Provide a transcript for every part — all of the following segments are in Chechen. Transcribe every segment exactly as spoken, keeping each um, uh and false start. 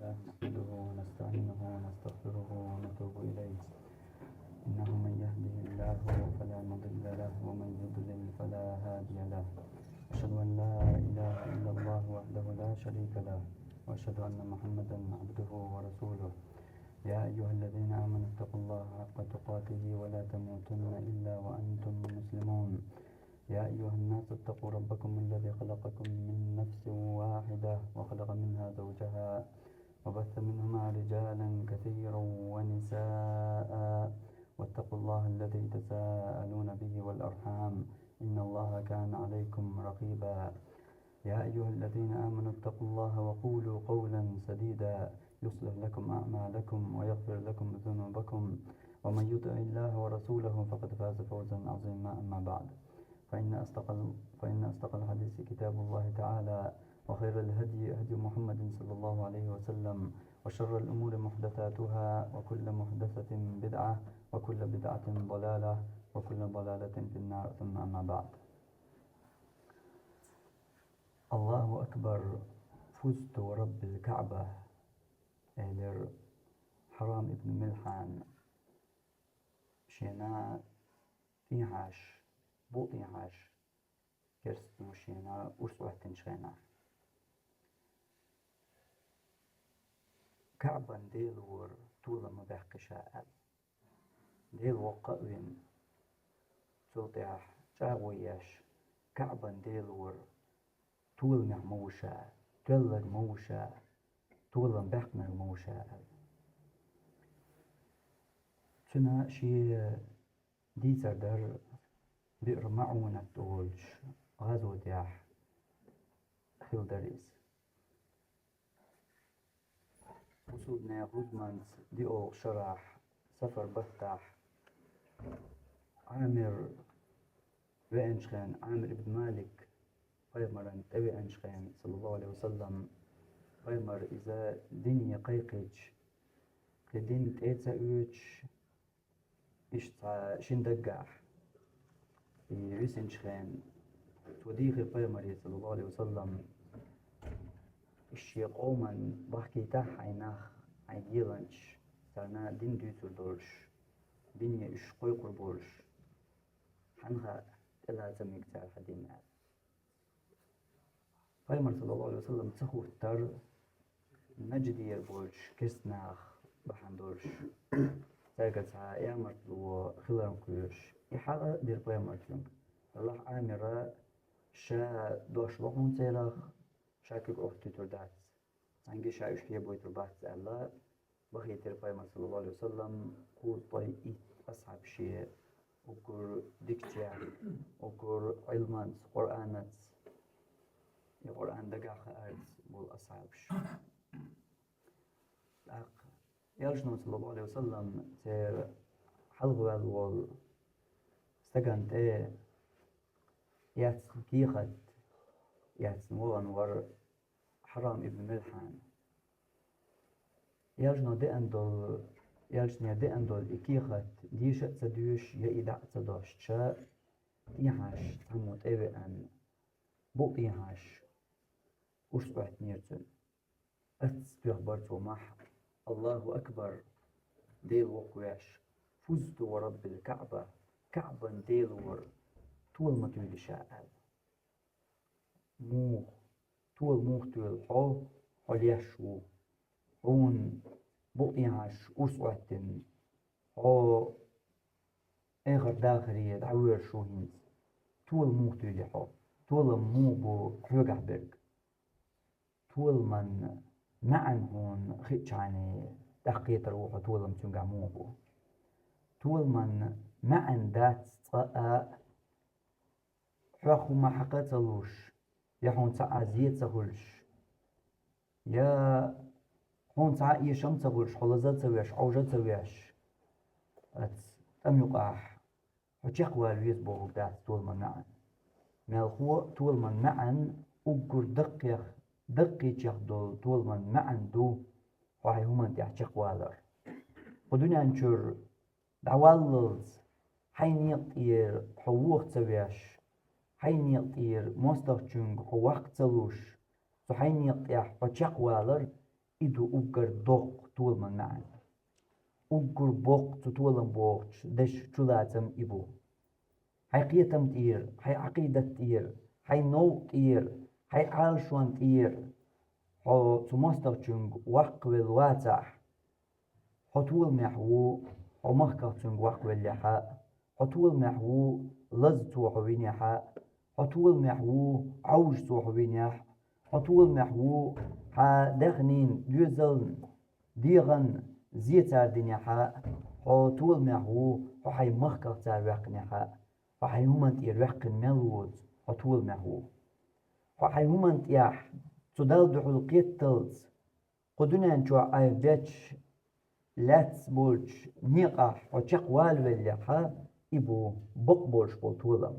نحمده ونستعينه ونستغفره ونتوب إليه. إنه من يهده الله فلا مضل له ومن يضلل فلا هادي له. أشهد أن لا إله إلا الله وحده لا شريك له، وأشهد أن محمدا عبده ورسوله. يا أيها الذين آمنوا اتقوا الله حق تقاته ولا تموتن إلا وأنتم مسلمون. يا أيها الناس اتقوا ربكم الذي خلقكم من نفس واحدة وخلق منها زوجها وبث منهما رجالا كثيرا ونساء واتقوا الله الذي تساءلون به والأرحام إن الله كان عليكم رقيبا. يا أيها الذين آمنوا اتقوا الله وقولوا قولا سديدا يصلح لكم أعمالكم ويغفر لكم ذنوبكم ومن يطع الله ورسوله فقد فاز فوزا عظيما. أما بعد، فإن أصدق ال- فإن أصدق الحديث كتاب الله تعالى، وخير الهدي هدي محمد صلى الله عليه وسلم، وشر الأمور محدثاتها، وكل محدثة بدعة، وكل بدعة ضلالة، وكل ضلالة في النار. ثم أما بعد. الله أكبر، فزت ورب الكعبة. Элир Хьарам ибн Милхьан, шена тӀехьаш, бу тӀехьаш, керстно шена урс Ӏоттинчу хенахь. Каъбан Делора толам ма баьккхи ша аьлла. Дела воккха а вина, цул тӀаьхьа чӀагӀо еш, Каъбан Делора толамехь ма ву ша, тоьлларг ма ву ша, толам баьккхинарг ма ву ша аьлла. Цуьнан шен дийцар дара, Биър МаӀунат олучу гӀазотехь хилла дара иза. Бусулбанийн хӀусамца диъолгӀа шарахь, сафар баттахь, Ӏамир веанчу хенахь, Ӏамир ибн Малик пайхамарна тӀевеанчу хенахь, саллаллаху Ӏалайхи ва саллам, пайхамар иза дине кхайкхича, кхин дин тӀе а ца оьцуш, иштта цхьа шина даггахь, и висинчу хенахь, цо дийхира пайхамаре, саллаллаху Ӏалайхи ва саллам, иштта шен къоман бахкийтахьа хьайн нах, хьайн геланчаш, царна дин дуьйцур долуш, дине уьш кхойкхур болуш, хьанна хаьа, тӀелаца мега цара хьан дин аьлла. Пайхамар, саллаллаху Ӏалайхи ва саллам, ца хӀуттура Надждера болчу керста нах бахьана долуш, цаьрга цхьа ямартло хиларна кхоьруш, и хьала а дира пайхамар цуьнга. Аллахь Ӏамира ша дош ло хьуна церах, ша куьг Ӏоттуьйтур дац. Цхьаьнгге ша уьш хьебойтур бац аьлла, бахийтира пайхамар, саллаллаху Ӏалайхи ва саллам, кхузткъе итт асхьаб шен, уггар дикачех, уггар Ӏилманца, Къуръанаца, и Къуръан дагахь хаарца болу асхьабаш. ТӀаккха Элчано, саллаллаху Ӏалайхи ва саллам, церан хьалхаваьлла волу стагана тӀе эцна кехат, эцна вахана вара Хьарам ибн Милхьан. Элчано деана долу, Элчане деана долу и кехат дийша а ца доьшуш, я и дӀа а ца дош, ша тӀехьаш цхьаммо тӀевеана, букъ тӀехьаш урс Ӏоьттинера цуьнан. Ацца тоьхна бара цо мохь: «Аллаху акбар! Дела воккха веш! Фузту ва раббил Каъба! Каъбан Делора тола ма туьйли ша!» – аьлла. Муха, тола муха туьйлу хьо, хьо леш ву? Хьуна букъ тӀехьаш урс Ӏоьттина, хьо эхарт дахаре дӀавоьрзуш ву хӀинца. Тола муха туьйли хьо? Толам муха бу хьоьгахь берг? Толаман маьӀна хьуна хиъчхьана, тӀаккха кхетар ву хьо, толам цуьнгахь муха бу. Толаман маьӀна дац цкъа а, хьох хӀума хьакха а ца луш, я хьуна цхьа а зе а ца хуьлуш, я хьуна цхьа а эшам а ца хуьлуш, хьо лаза а ца веш, Ӏовжа а ца веш, оцу тӀам юкъахь хьо чекхвала веза бохург дац толаман маьӀна. Мелхо а толаман маьӀна уггар даккхех, даккхийчех долу толаман маьӀна ду хьо хьайн хӀуманна тӀехь чекхвалар. Кху дуьнен чуьра дӀаваллалц хьайн некъа тӀера хьо воха ца веш, хьайн некъа тӀера мостагӀчуьнга хьо ваккха ца луш, цу хьайн некъа тӀехь хьо чекхвалар, И ду уггар доккха толаман маьӀна. Уггар боккха цу толам бохучу дешан чулацам и бу. Хьайн кхетам тӀера, хьайн Ӏакъидат тӀера, хьайн новкъа тӀера, хьайн Ӏалашонна тӀера хьо цу мостагӀчуьнга ваккхавелла вацахь, хьо толамехь ву, хьо махках цуьнга ваккхавеллехь а, хьо толамехь ву, лаза цо хьо винехь а, хьо толамехь ву, Ӏовжа цо хьо винехь, хьо толамехь ву, хьан даьхнина, доьзална, дегӀанна зе цара динехь а, хьо толамехь ву, хьо хьайн махках цара ваьккхинехь а, хьо хьайн хӀуманна тӀера ваьккхина мел воцу, хьо толамехь ву. Хьо хьайн хӀуманна тӀехь цу Далла дуьхьал кхетталц, кху дуьнен чохь айхьа бечу лаьцна болчу некъахь хьо чекхвалавеллехь а, и бу бакъ болуш болу толам.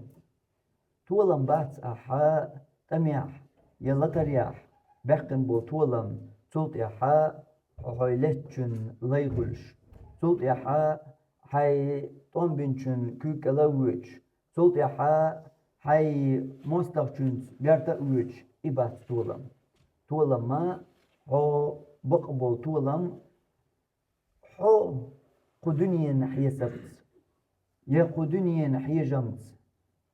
Толам бац ахьа тӀамехь я латарехь баьккхина болу толам, цул тӀаьхьа хьо хьайн леттачун лай хуьлуш, цул тӀаьхьа хьайн тӀом бинчун куьйга кӀела а воьдуш, цул тӀаьхьа хьайн мостагӀчуьнца берта а воьдуш, и бац толам. Толам ма хьо бакъ болу толам, хьо кху дуьненан хьесапца, я кху дуьненан хьежамца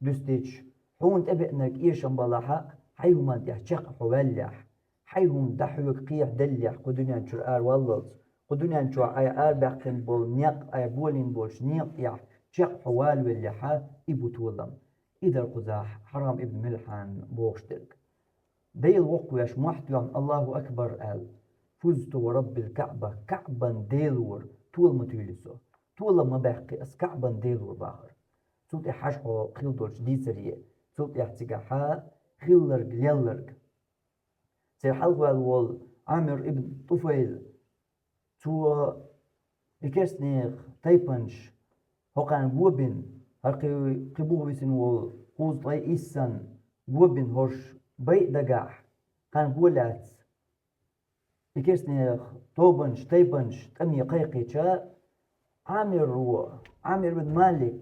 дуьстича, хьуна тӀебеанарг эшам балахь а, хьайн хӀуманна тӀехь чекх хьо ваьллехь, хьайн хӀума дӀахьоьга кхехьаделлехь кху дуьнен чуьра араваллалц, кху дуьнен чохь айхьа арабаьккхина болу некъ, айхьа болийна болчу некъа тӀехь чекх хьо валавеллехь а, и бу толам. И дара кхузахь Хьарам ибн Милхьан бохуш дерг. Дела воккхавеш мохь тоьхна «Аллаху акбар» аьлла, «Фузту ва раббил Каъба», Каъбан Дела вара, тола ма туьйли со, тола ма баьккхи ас Каъбан Дела вара бахара. Цул тӀаьхьа хьажа хьо хилла долчу дийцаре, цул тӀаьхьа цигахь хилларг лелларг. Церан хьалхаваьлла волу Ӏамир ибн ТӀуфайл, цо и керстанех тайпанаш хӀокхарна го бина, хӀара кхин, кхин буха висина волу кхузткъе исс санна го бина хӀорш байа дагахь, кхарна го лаьцна, и керстанех тобанаш, тайпанаш тӀаме кхайкхича, Ӏамиро, Ӏамир бин Малик,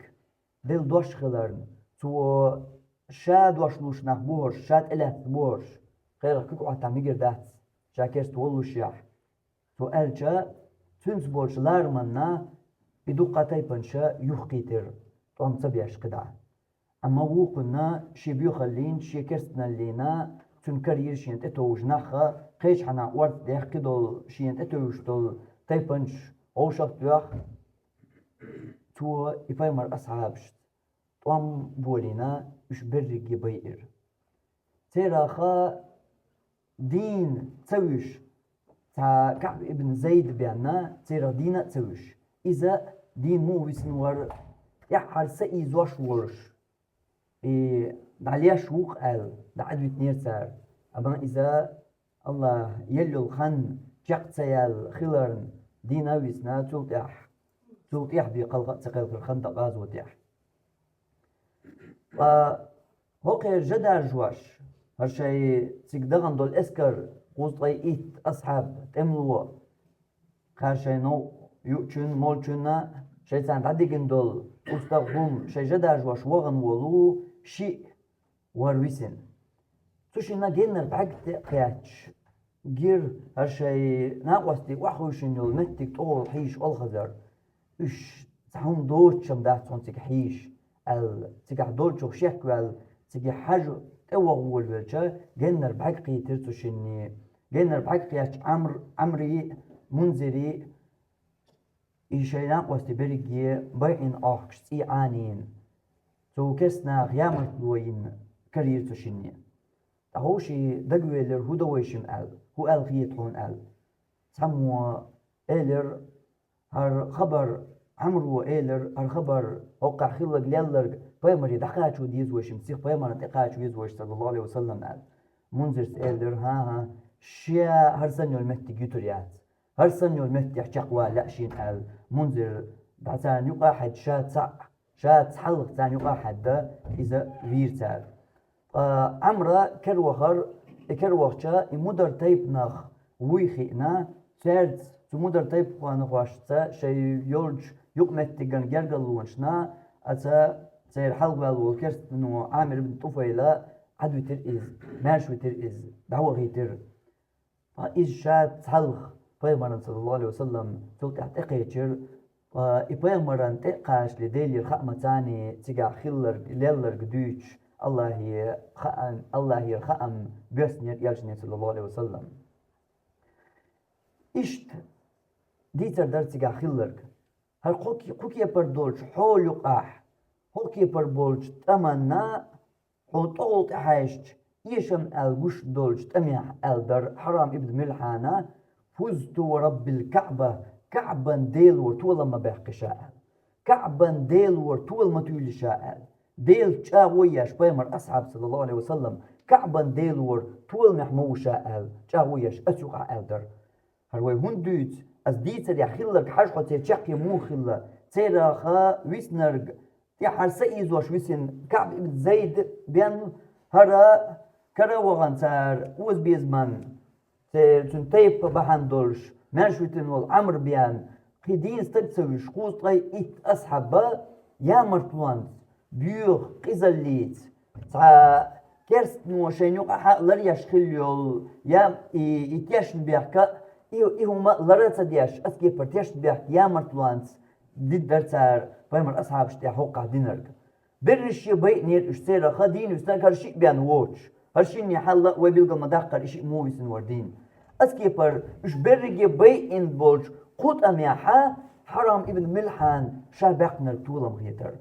Делан дош хиларна, цо ша дош луш нах бу хӀорш, ша тӀелаьцна бу хӀорш, кхерах куьг Ӏоттам мегар дац, ша керста воллушехь. Цо аьлча, цуьнца болчу лараманна и дуккха тайпанаш юхакхийтира, тӀом ца беш кхидӀа. Амма вукхунна шен боьхаллина, шен керстаналлина, цуьнан карийра шена тӀетовжа нах а, кхечу хьанна орца дехкхи долу шена тӀетевжаш долу тайпанаш вовшах а тоьхна, цо и пайхамар асхьабашца тӀом болийна, уьш берриге байира. Церах дийна ца вуьш, цхьа Каъб ибн Зайд бен, церах дийна а ца вуьш. Иза дийна муха висина вара, тӀаьххьара са ийзош волуш, и дӀалеш ву-кх аьлла, дӀа Ӏадвитинера цара. Амма иза АллахӀа елла йолу хан чекх ца яьлла хиларна, дийна а висина, цул тӀаьхьа, цул тӀаьхьа бен кхалха а ца кхелхира Хандакъ гӀазотехь. Ткъа хӀокхеран жа даржош, хӀара шайн цига дахана долу эскар, кхузткъе итт асхьаб, тӀемало, кхара шайн новкъа юучунна, молчунна, шайца дӀадигина долу устагӀ хӀума, шайн жа даржош вахана волу шиъ вара висина. Цу шинна геннара бӀаьрг тӀе а кхаьчча, гира хӀара шайн накъостий охьахевшина йолу меттиг тӀехула хьийзаш олхазар. Уьш цхьа хӀума доцуш-м дац хьуна цига хьийзаш, аьлла, цигахь долчух шекваьлла, цига хьажа тӀе ваха волавелча, геннара бӀаьрг кхийтира цу шинне. Геннара бӀаьрг кхаьчча, Ӏамр-, Ӏамрий, Мунзирий, и шайн накъостий берриге байина Ӏохкуш цӀий Ӏанийна, цу керстанаха ямартло йина карийра цу шинне. ТӀаккха вовшийн дагавелира, хӀун до вайшимма аьлла, хӀун аьлла хета хьуна аьлла. Цхьаммо элира, хӀара хабар, Ӏамро элира, хӀара хабар, хӀокхахь хилларг лелларг пайхамаре дӀакхачо деза вайшимма, сиха пайхамарна тӀекхачо веза вайша, саллаллаху Ӏалайхи ва саллам, аьлла. Мунзирс элира, хӀан-хӀа, ша хӀара санна йолу меттиг юьтур яц. ХӀара санна йолу меттехь чекхвала лаьа шена аьлла, Мунзир дӀа царна юкъа а хьаьдда, ша цхьаъ, ша цхьалха царна юкъа а хьаьдда, иза вийра цара. Ткъа Ӏамра кервахара, и кервахча, и мудар тайпанах вуй хиъна, цаьрца, цу мудар тайпанхошца шайн йолчу юкъаметтиган гергарлонашна, аца церан хьалхаваьлла волу керстано Ӏамир ибн ТӀуфайла Ӏадвитира иза, маьрша витира иза, дӀавахийтира. Ткъа иза ша цхьалха пайхамарна, саллаллаху Ӏалайхи ва саллам, цул тӀаьхьа тӀекхечира, ткъа и пайхамарна тӀе а кхачале Делера хаа ма царна цигахь хилларг, лелларг дуьйцуш, Аллахье хаам, Аллахьера хаам боьссинера элчане, саллаллаху Ӏалайхи ва саллам. Иштта дийцар дара цигахь хилларг. ХӀара кху ке-, кху кепара долчу хьола юкъахь, хӀокху кепара болчу тӀаманна хьуна тӀехула тӀехьаьжча, эшам аьлла гуш долчу тӀамехь аьлла дара Хьарам ибн Милхьана: «Фузту ва Раббил Каъба, Каъбан Делора толам ма баьккхи ша», – аьлла. «Каъбан Делора толам ма туьйли ша», – аьлла. Делаца чӀагӀо еш пайхамар асхьаб, саллаллаху Ӏалайхи ва саллам, «Каъбан Делора толамехь ма ву ша», – аьлла, чӀагӀо еш аса юкъахь аьлла дара. ХӀара вай хӀунда дуьйцу? Ас дийцарехь хилларг хьажахьо церан чаккхе муха хилла. Цераха виснарг тӀаьхьара са ийзош висина Каъб ибн Зайд бен, хӀара кара а вахана цара озабезаман, церан цуьнан тайпа бахьана долуш, маьрша витина волу Ӏамр бен, кхин дийна стаг ца вуьйш, кхузткъе итт асхьаб ямартлонца, боьха къизаллица, цхьа керстано шайна юкъахь а ларъеш хилла йолу, я и, и тешнабехк а, и, и хӀума а лар а ца деш, аса кепара тешнабехк ямартлонца дина дара цара пайхамар асхьабашна тӀехь хӀокхахь динарг. Берриш шен байинера уьш церах, дийна висинарг хӀара шиъ бен воцуш. ХӀара шинне хьалла а вай билгал ма-даккхара, и шиъ муха висина вара дийна. Аса кепара уьш берриге байина болчу кху тӀамехь Хьарам ибн Милхьана ша баьккхинарг толам хетара.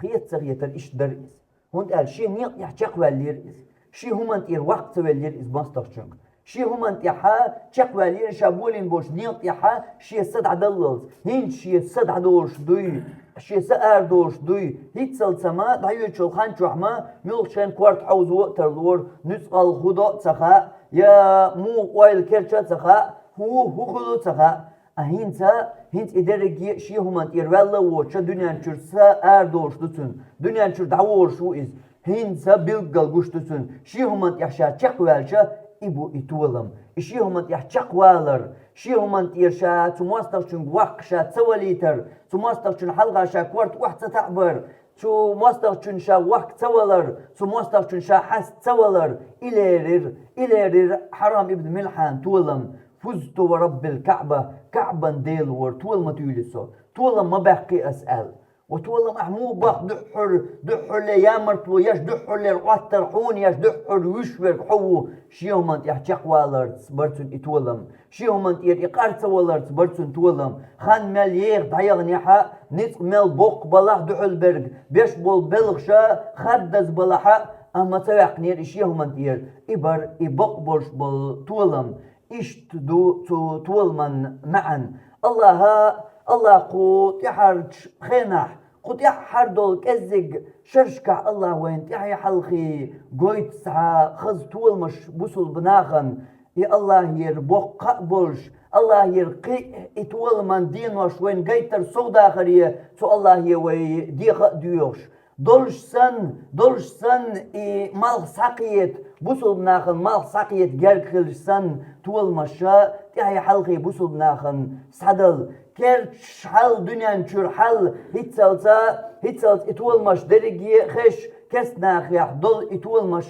Хета ца хетара, иштта дара иза. ХӀунда аьлча шен некъа тӀехь чекхваьллера иза. Шен хӀуманна тӀера ваккха ца веллера иза мостагӀчуьнга. Шен хӀуманна тӀехь чекхваьллера, ша болийна болчу некъа тӀехь шен са дӀадаллалц. ХӀинца шен са дӀадолуш дуй, шен са арадолуш дуй. ХӀинццалц ма дӀайоьдучу хан чохь ма муьлххачу хенахь корта хьовзо а тарлора, нуьцкъала хӀун до а ца хаьа, я муха ойла керча а ца хаьа, хӀун, хӀун хуьлу а ца хаьа. А хӀинца, хӀинца и дерриге а шен хӀуманна тӀера ваьлла а воцуш, дуьнен чуьра са арадолуш ду цуьнан, дуьнен чуьра дӀаволуш ву иза. ХӀинца билггал гуш ду цуьнан, шен хӀуманна тӀехь ша чекхваьлча, и бу и толам. И шен хӀуманна тӀехь чекхвалар, шен хӀуманна тӀера ша цу мостагӀчуьнга ваккха ша ца валийтар, цу мостагӀчун хьалха ша корта охьа ца таӀбар, цу мостагӀчун ша ваккха ца валар, цу мостагӀчун ша хьаста ца валар, и лерира, и лерира Хьарам ибн Милхьана толам. «Фузту ва Раббил Каъба, Каъбан Делора толам ма туьйли со, толам ма баьккхи ас», – аьлла. Ва толам ахь муха баккха дуьххьара, дуьххьарле ямартло еш, дуьххьарлера Ӏоттар хьуна еш, дуьххьара вуьш верг хьо ву, шен хӀуманна тӀехь чекхваларца бара цуьнан и толам. Шен хӀуманна тӀера и къар ца валарца бара цуьнан толам. Хан мел еха дӀаяханехь а, ницкъ мел боккха балахь а дуьхьал берг, беш болу белхаш а хаддаза балахь а, амма ца ваьккхинера и шен хӀуманна тӀера. И бара и бакъ болуш болу толам. Иштта ду цу толаман маьӀна. Аллаха, Аллах кху тӀаьхьарчу хенахь, кху тӀаьххьара долу кӀеззиг шерашкахь Аллах вайна тӀаьхье хьалхе гойту цхьа хаза толамаш бусулба нахана, и Аллахера боккха а болуш, Аллахера кхин а и толаман денош вайна гайтар сов дахаре, цу Аллахе вай деха а доьхуш. Долуш санна, долуш санна, и малх схьакхета, бусулба нахана малх схьакхета герга хилча санна, толамаш тӀаьхье хьалхе бусулба нахана схьадала. Керташ хьал, дуьнен чуьра хьал, хӀинццалца, хӀинццалца и толамаш дерриге а хезаш, керстанахехь долу и толамаш,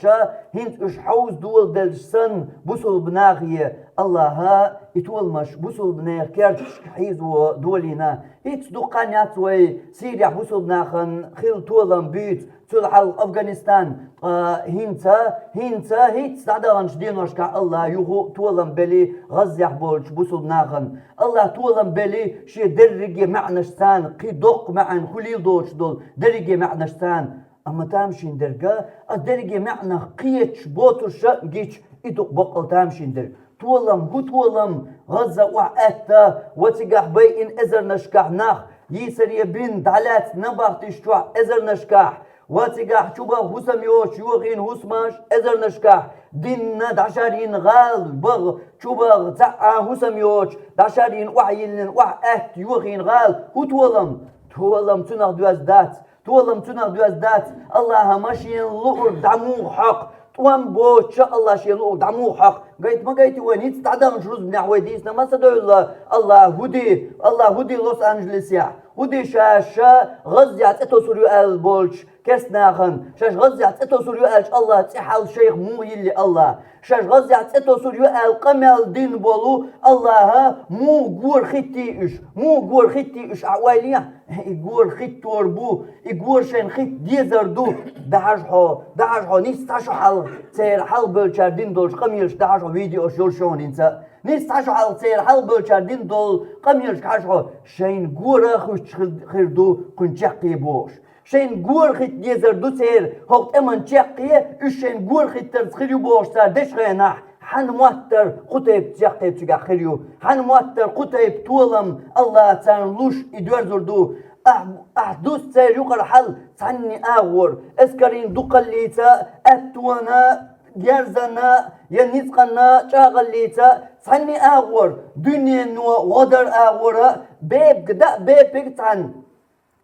хӀинца уьш хьовза доладелча санна, бусулба нахе, Аллаха и толамаш бусулба нехан керташка хьийзаво долийна. ХӀинца дукха хан яц вай Сирехь бусулба нахана хилла толам буьйцу, цул хьалха Афганистан, ткъа хӀинца, хӀинца, хӀинца дӀадаханчу деношкахь Аллаха юха а толам бели Газзехь болчу бусулба нахана. Аллаха толам бели шен дерриге маьӀнаш царна, кхин доккха маьӀна хуьлийла доцуш долу дерриге маьӀнаш царна. Амма тамашийна дерг, ас дерриге маьӀнах кхеташ боцурша а гича, и дукха баккъал тамашийна дерг. Толам, хӀун толам, Газза охьа аьтта, ва цигахь байина эзарнашкахь нах, йийсаре бина дӀалаьцна набахтиш чохь эзарнашкахь, ва цигахь чубаха хӀусам йоцуш йохийна хӀусамаш эзарнашкахь, динна дӀашарйина гӀала баха, чубаха цхьа а хӀусам йоцуш, дӀашарйина охьайиллина охьа аьтта йохийна гӀала, хӀун толам? Толам цунах доьзна дац. Толам цунах доьзна дац, Аллаха ма шена луург дӀа муха хьокху, тӀом боцуша Аллаха шена луург дӀа муха хьокху. Гайта ма гайти вай, ницкъ дӀадаханчу рузбанехь вай дийцина ма ца девлла, Аллаха хӀун де, Аллаха хӀун де Лос-Анджелесехь? ХӀу де шаьш гӀаззехь цӀе тосур ю аьлла болчу керстанахана, шаьш гӀаззехь цӀе тосур ю аьлча АллахӀа цӀе хьал шайх муха йилли АллахӀ? Шаьш гӀаззехь цӀе тосур ю аьлла къамел дина болу АллахӀа муха гора хӀиттий уьш? Муха гора хӀиттий уьш ахь ойла е? И гора хӀиттор бу, и гора шайна хӀитта дезар ду. Дахьаш хьо, дахьаш хьо, нийса цхьа шо хьалха церан хьалха бевллачара дина долчу къамелашка дахьаш хьо, видеош йолуш ю хьуна хӀинца а. Нийса цхьа шо хьалха церан хьалха бевллачара дина долу къамелашка хьажа хьо, шайна гора хуьттуш хир, хир ду кхуьнан чаккхе бохуш. Шайна гора хӀитта дезар ду церан хӀокху тӀеман чаккхе, уьш шайна гора хӀиттарца хир ю бохуш цара дечу хенахь, хьан моттара кху тайпа чаккхе цигахь хир ю, хьан моттара кху тайпа толам АллахӀа царна луш и доьрзур ду. Ахь, ахь дуста церан юкъара хьал цхьанне агӀор, эскарийн дукхаллица, аьттона, герзана я ницкъанна чӀагӀаллица, цхьанне агӀор, дуьнено гӀо дар агӀора, бепиг даа, бепиг цхьанна.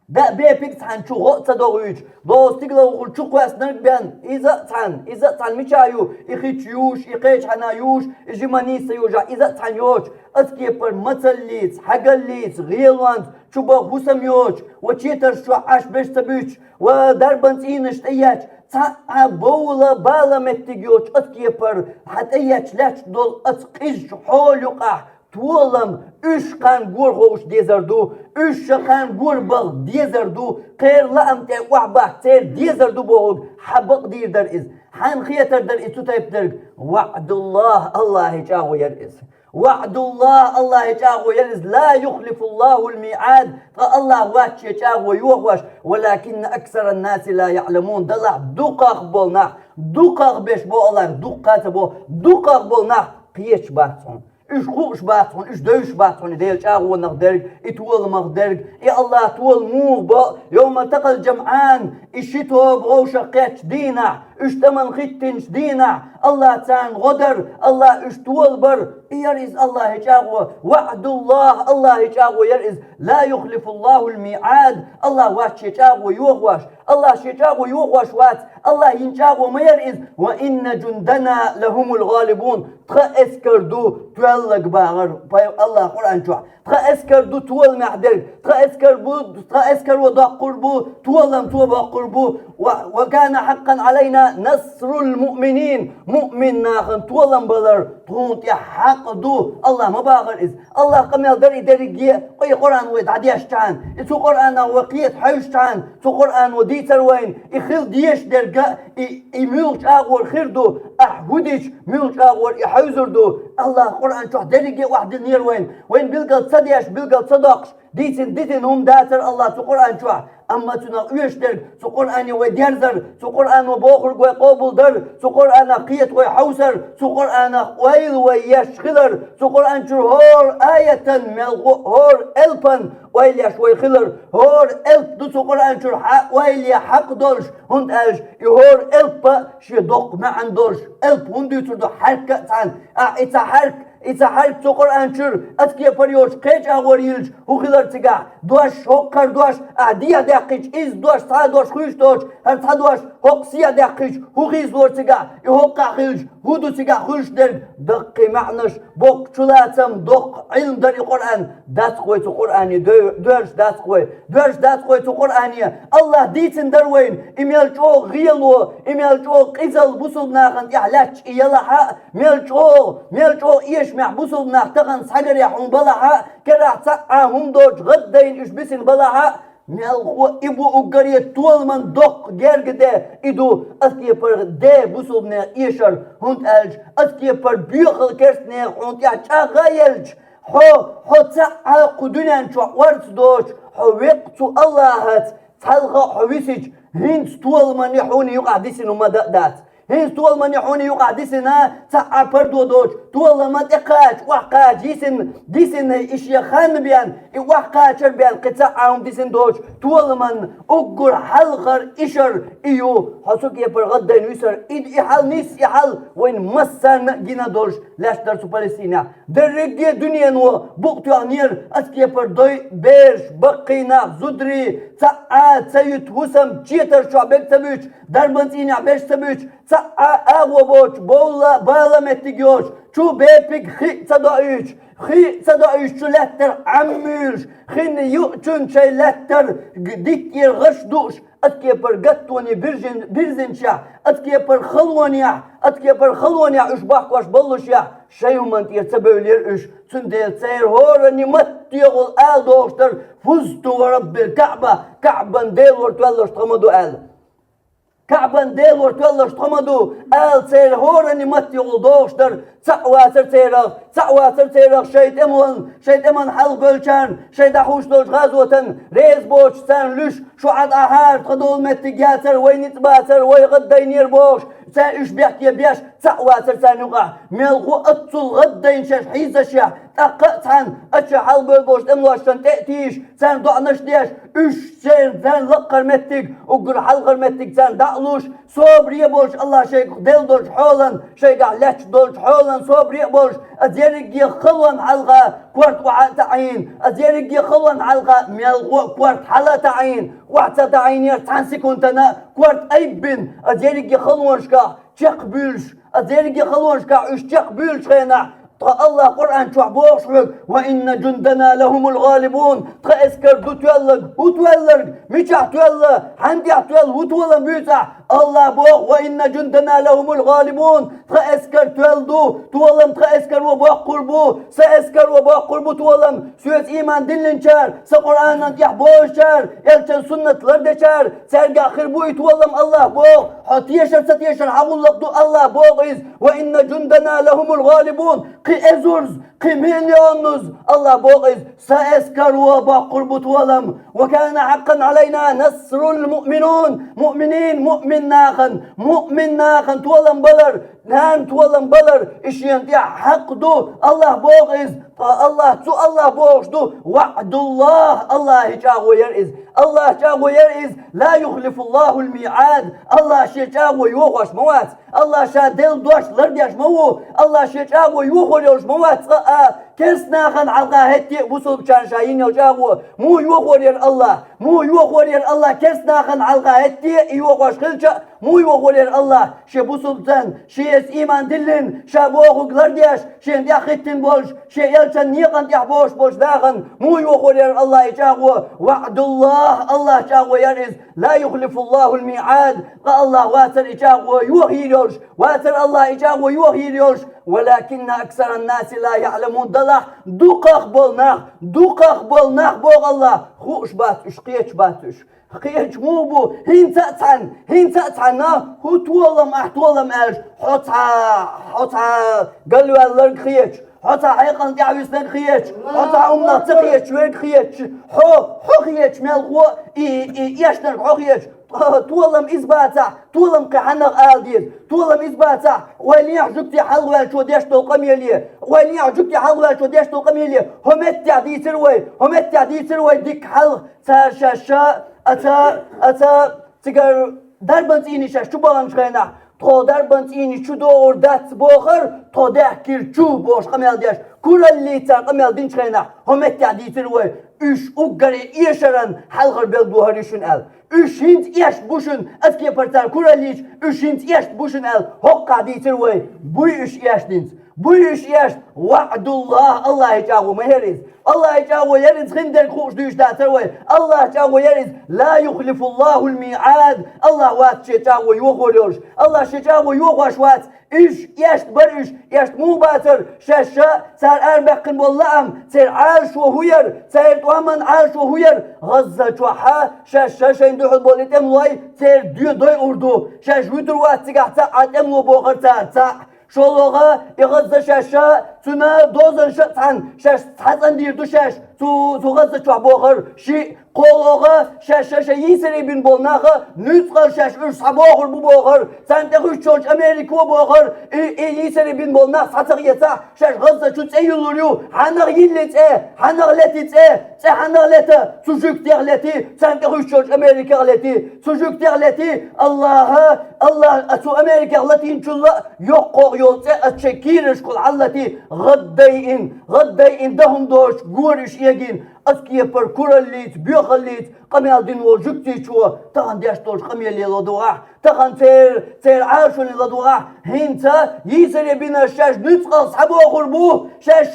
Даа, бепиг цхьанна чу гӀо а ца догӀуьйтуш, догӀу стигалахула чу кхоьссинарг бен, иза а цхьанна, иза а цхьанна мичахь ю, и хи чу юуш, и кхечу хьана юуш, и жима нийса юуш, иза а цхьанна йоцуш, аса кепара мацаллица, хьагаллица, гӀелонца, чу баха хӀусам йоцуш, ва четарш чохь Ӏаш берш ца буьтуш, ва дарбан цӀийнаш тӀеетташ, цхьа а бовла бала меттиг йоцуш аса кепара хьан тӀеетташ лаьтташ долу аса къизачу хьола юкъахь толам, уьш кхарна гора хууш дезар ду, уьш ша кхарна гора баха дезар ду, кхеран лаам тӀе охьабахка церан дезар ду бохург хьан бакъдийр дара иза? Хьан хетар дара иза цу тайпа дерг? ВаӀдуллахӀ, АллахӀе чӀагӀо яра иза. ВаӀдуллахӀ, АллахӀе чӀагӀо яра иза, ла юхлифуллахӀул миӀад, ткъа АллахӀ вац шен чӀагӀо йохош, валакинна аксаран наси ла яӀламун, делахь дукхах болу нах, дукхах берш бо АллахӀ, дуккха а ца бо, дукхах болу нах кхеташ бац хьуна. Уьш хууш бац хьуна, уьш девзаш бац хьуна и Делан чӀагӀонах дерг, и толамах дерг, и АллахӀ тола муха бо, йовма такъал джамӀан, и ши тоба вовшах кхеттачу дийнахь, уьш тӀаман хӀиттинчу дийнахь, АллахӀ царна гӀо дара, АллахӀ уьш толабара. И яра иза АллахӀе чӀагӀо, ваӀдуллахӀ, АллахӀе чӀагӀо яра иза, ла юхлифуллахӀул миӀад, АллахӀ вац шен чӀагӀо йохош, АллахӀ шен чӀагӀо йохош вац, АллахӀ йина чӀагӀо ма яра иза, ва инна джундана лахӀумул гӀалибун, тхан эскар ду тоьллаг бахара пай-, АллахӀ Къуръан чохь. Тхан эскар ду толамехь дерг, тхан эскар бу, тхан эскаро доккхур бу, толам цо боккхур бу. Ва, ва кана хьакъан Ӏалайна насрул муъминин, муъмин нахана толам балар тхуна тӀе хьакъ ду. АллахӀ ма бахара иза. АллахӀ къамел дара и дерриге, и Къуръан вай дӀадешчхьана, и цу Къуръанах вай кхета хьаьвсчхьана, цу Къуръано дийцар вайна, и хила дезаш дерг а, и, и муьлхачу агӀор хир ду, ахь хӀу дича, муьлхачу агӀор и хьаьвзур ду. АллахӀ Къуръан чохь дерриге охьадинера вайна. Вайна билгал ца деш, билгал ца доккхуш, дийцина, дитина хӀума дацара АллахӀ цу Къуръан чохь. Амма цунах оьшуш дерг, цу Къуръане вай дерзар, цу Къуръано бохург вай къобалдар, цу Къуръанах кхета вай хьовсар, цу Къуръанах ойла вай еш хилар, цу Къуръан чуьра хӀора аятан мел гӀо-, хӀора элпан ойла еш вай хилар, хӀора элп ду цу Къуръан чуьра хьа-, ойла е хьакъ долуш, хӀунда аьлча и хӀора элп а шен доккха маьӀна долуш, элп хӀунда дуьйцур ду хьаьрк а цхьаьна, ахь и ца хьаьрк, и ца хьаьрк цу Къуръан чуьра, аса кепара йоцуш кхечу агӀор йилча, хӀун хилар цигахь? Дош, хӀокхара дош, ахь дехьа даьккхича, изза дош, цхьа а дош хуьйцуш доцуш, хӀара цхьа дош, хӀокху сехьа даьккхича, хӀун хир ду цигахь? И хӀокхахь хилча, хӀун ду цигахь хуьлуш дерг? Даккхий маьӀнаш, боккха чулацам, доккха Ӏилма дара и Къуръан. Дац-кх вай цу Къуръане дой-, доьрзуш, дац-кх вай. Доьрзуш дац-кх вай цу Къуръане. АллахӀ дийцина дара вайна, и мел чӀогӀа гӀело, и мел чӀогӀа къизалла бусулба нахана тӀехь лаьтташ и ялахь а, мел чӀогӀа, мел чӀогӀа эшамехь бусулба нах тахана схьагарехь хьуна балахь а, карахь цхьа а хӀума доцуш гӀаддайна уьш бисина балахь а, мелхо и бу уггаре толаман доккха герга де, и ду аса кепара де бусулбанех эшар, хӀунда аьлча аса кепара боьхалла керстанех хьуна тӀехь чӀагӀ а елча, хьо, хьо цхьа а кху дуьнен чохь орца доцуш, хьо веккъа цу АллахӀаца цхьалха а хьо висича, хӀинца толаман и хьуна юкъахь дисина хӀума дан а дац. ХӀинца толаман и хьуна юкъахь дисина, цхьа а пардо доцуш, толама тӀекхача, охьакхача, йисина, дисина и шен хан бен, и охьакхачар бен, кхин цхьа а хӀума дисина доцуш, толаман уггар хьалхара ишар и ю, хьо цу кепара гӀаддайна висар, и, и хьал, нийса и хьал вайна массарна а гина долуш лаьтташ дара цу Палестинехь. Дерриге а дуьнено букъ тоьхнера, аса кепара дой, бераш, баккхий нах, зударий, цхьа а ца юьту хӀусам четар чохь берг ца буьтуш, дарбан цӀийнехь берш ца буьтуш, цхьа а агӀо боцуш, бовла бала меттиг йоцуш, чу бепиг хи а ца доуьйтуш, Хи ца доуьйтуш лаьттара Ӏаммуьйлуш, хин юучун шайн лаьттара г-, диттера гӀаш дууш, ацу кепара гаттоне бирзин-, бирзинчехь, ацу кепара халонехь, ацу кепара халонехь уьш бахкош боллушехь, шайн хӀуманна тӀера ца бевллера уьш, цундела церан хӀоранна мотт тӀехула ала догӀуш дара: «Фузту ва раббил Каъба», Каъбан Делора тоьллуш тхо ма ду аьлла. Каъбан Делора тоьллуш тхо ма ду, ала церан хӀоранна мотт тӀехула догӀуш дара, цхьаъ вацара церах, цхьаъ вацара церах шайн тӀемалан, шайн тӀеман хьалха бевллачарна, шайн дӀахьуш долчу гӀазотан реза боцуш царна луьш, шу Ӏа тӀе хьара, тхан долу меттиг яцара, вай ницкъ бацара, вай гӀаддайнера бохуш, цара уьш бехке беш, цхьаъ вацара царна юкъахь, мелхо а аццул гӀаддайна шаьш хьийзашехь, тӀаккха а цхьаьна, ачча хьалха бевлла болчу тӀемалошна тӀе а тийша, царна доӀанаш деш, уьш шайна царна лакхара меттиг, уггар хьалхара меттиг царна дӀа а луш, собаре а болуш, АллахӀа шайга делла долчу хьолан, шайгахь лаьтташ долчу хьолан собаре а болуш, аса ерриге халонна хьалха корта охьа а таӀийна, аса ерриге халонна хьалха мелхо а корта хьала а таӀийна, охьа ца таӀийнера цхьана секундана корта айббина, аса ерриге халонашкахь чекхбуьйлуш, аса ерриге халонашкахь уьш чекхбуьйлучу хенахь, тхан АллахӀа Къуръан чохь бохуш хьоьга: «Ва инна жундана лахумул гӀалибун». Тхан эскар ду тоьлларг, хӀун тоьлларг, мичахь тоьлла, хьанна тӀехь тоьлла, хӀун толам буьйцу ахь? АллахӀа боху: «Ва инна жундана лахумул гӀалибун». Тхан эскар тоьлла ду, толам тхан эскаро боккхур бу, сан эскаро боккхур бу толам. Соьца ийман диллинчара, сан Къуръанан тӀехь бозучара, элчан суннат лардечара, цаьргахь хир бу и толам, АллахӀа боху. Хьо тешар ца тешар хьан гӀуллакх ду, АллахӀа боху иза: «Ва инна жундана лахумул гӀалибун». Кхин эзарза, кхин миллионназа, АллахӀа боху иза, сан эскаро боккхур бу толам. «Ва кана хьаккъан Ӏалайна насрул муъминун». Муъминин, муъмин нахана, муъмин нахана толам балар, нахана толам балар, и шена тӀехь хьакъ ду, АллахӀа боху иза. Ткъа АллахӀ, цу АллахӀа бохуш ду: «ВаӀдуллахӀ», АллахӀан чӀагӀо яра иза. АллахӀан чӀагӀо яра иза: «Ла юхлифуллахӀул миӀад». АллахӀ шен чӀагӀо йохош ма вац. АллахӀ ша делла дош лардеш ма ву. АллахӀ шен чӀагӀо йохор йолуш ма вац цкъа а. Керста нахана хьалха хӀетте а бусулбачарна ша йина йолу чӀагӀо муха йохор яра АллахӀ? Муха йохор яра АллахӀ керста нахана хьалха хӀетте а и йохош хилча а? Муха йохор яра АллахӀ шен бусулбанна, шеца ийман диллина, ша бохург лардеш, шена тӀаьхьахӀиттина болуш, шен элчан некъан тӀехь бохуш болчу нахана? Муха йохор яра АллахӀ и чӀагӀо? ВаӀдуллахӀ, АллахӀан чӀагӀо яра иза. «Ла юхлифуллахӀул миӀад». Ткъа АллахӀ вацара и чӀагӀо йохийр йолуш, вацара АллахӀ и чӀагӀо йохийр йолуш. «Валакинна аксараннаси ла яӀламун». Далахь, дукхах болу нах, дукхах болу нах, боху АллахӀ, хууш бац уьш, кхеташ бац уьш. Кхеташ муха бу? ХӀинца а цхьаьна, хӀинца а цхьаьна: «ХӀун толам ахь, толам?» аьлча, хьо цхьа, хьо цхьа галваьлларг кхеташ, хьо цхьа хьекъална тӀаьхьависнарг кхеташ, хьо цхьа хӀуманах ца кхеташ верг кхеташ, хьо, хьо кхеташ мелхо а, и, и эшнарг хьо кхеташ. Толам иза бацахь, толам кхин хьанах ала деза? Толам иза бацахь, ойла е хьо жуьгти хьалхаваьллачо деш долу къамеле, ойла е хьо жуьгти хьалхаваьллачо деш долу къамеле, хӀо меттехь дийцира вай, хӀо меттехь дийцира вай дика хьалха, цара шаьш ша, аца, аца, цигара дарбан цӀийне шаьш чу баханчу хенахь, тхо дарбан цӀийне чу догӀур дац бохура, тхо даьхкира чу бохуш къамел деш, кураллица цара къамел динчу хенахь, хӀо меттехь дийцира вай, уьш уггаре эшаран хьалхара билгало хӀара ю шуна аьлла. Уьш хӀинца эшна бу шуна, аса кепара цара кураллича, уьш хӀинца эшна бу шуна аьлла, хӀоккхахь дийцира вай, буй уьш эшна хӀинца. Буй уьш эшна, ваӀдуллахӀ, АллахӀан чӀагӀо ма яра иза. АллахӀан чӀагӀо яра иза, хиндерг хууш дуьйцуш дацара вай. АллахӀан чӀагӀо яра иза, ла юхлифуллахӀул миӀад. АллахӀ вац шен чӀагӀо йохор йолуш. АллахӀ шен чӀагӀо йохош вац. Уьш эшна бара уьш, эшна муха бацара? Шаьш ша, цара арабаьккхина болу лаам, церан Ӏалашо хӀун яра, церан тӀоман Ӏалашо хӀун яра? ГӀазза чохь а шаьш ша шайна дуьхьал болу и тӀемалой, церан доь дойур ду. Шаьш вуьтур вац цигахь цхьа а тӀемало бохура цара, цхьа а. ШолгӀа, и ГӀазза шаьш ша, цуьнан дозанаш а цхьаьна, шаьш цхьа цӀандийр ду шаьш, цу, цу ГӀазза чохь бохура шиъ. КхоалгӀа, шаьш ша, шайн йийсаре бина болу нах а, нуьцкъала шаьш уьш схьабохур бу бохура, царна тӀехуьттуш йолчу Америко бохура, и, и йийсаре бина болу нах схьа ца хецахь, шаьш ГӀазза чу цӀе юллур ю, хьанах йилли цӀе, хьанах лети цӀе, цӀе хьанах лета, цу жуьгтех лети, царна тӀехуьттуш йолчу Америкех лети, цу жуьгтех лети, АллахӀа, АллахӀа, а цу Америкех латийначул а йоккхагӀа йолу цӀе ас шайн кийрашкахула хьаллатий, гӀаддайина, гӀаддайина дан хӀума доцуш, гора уьш эгийна, ас кепара кураллица, боьхаллица къамел дина волу жуьгтичо тахана деш долчу къамеле ладугӀахь, тахана церан, церан Ӏалашоне ладугӀахь, хӀинца йийсаре бинарш шаьш нуьцкъала схьабохур бу, шаьш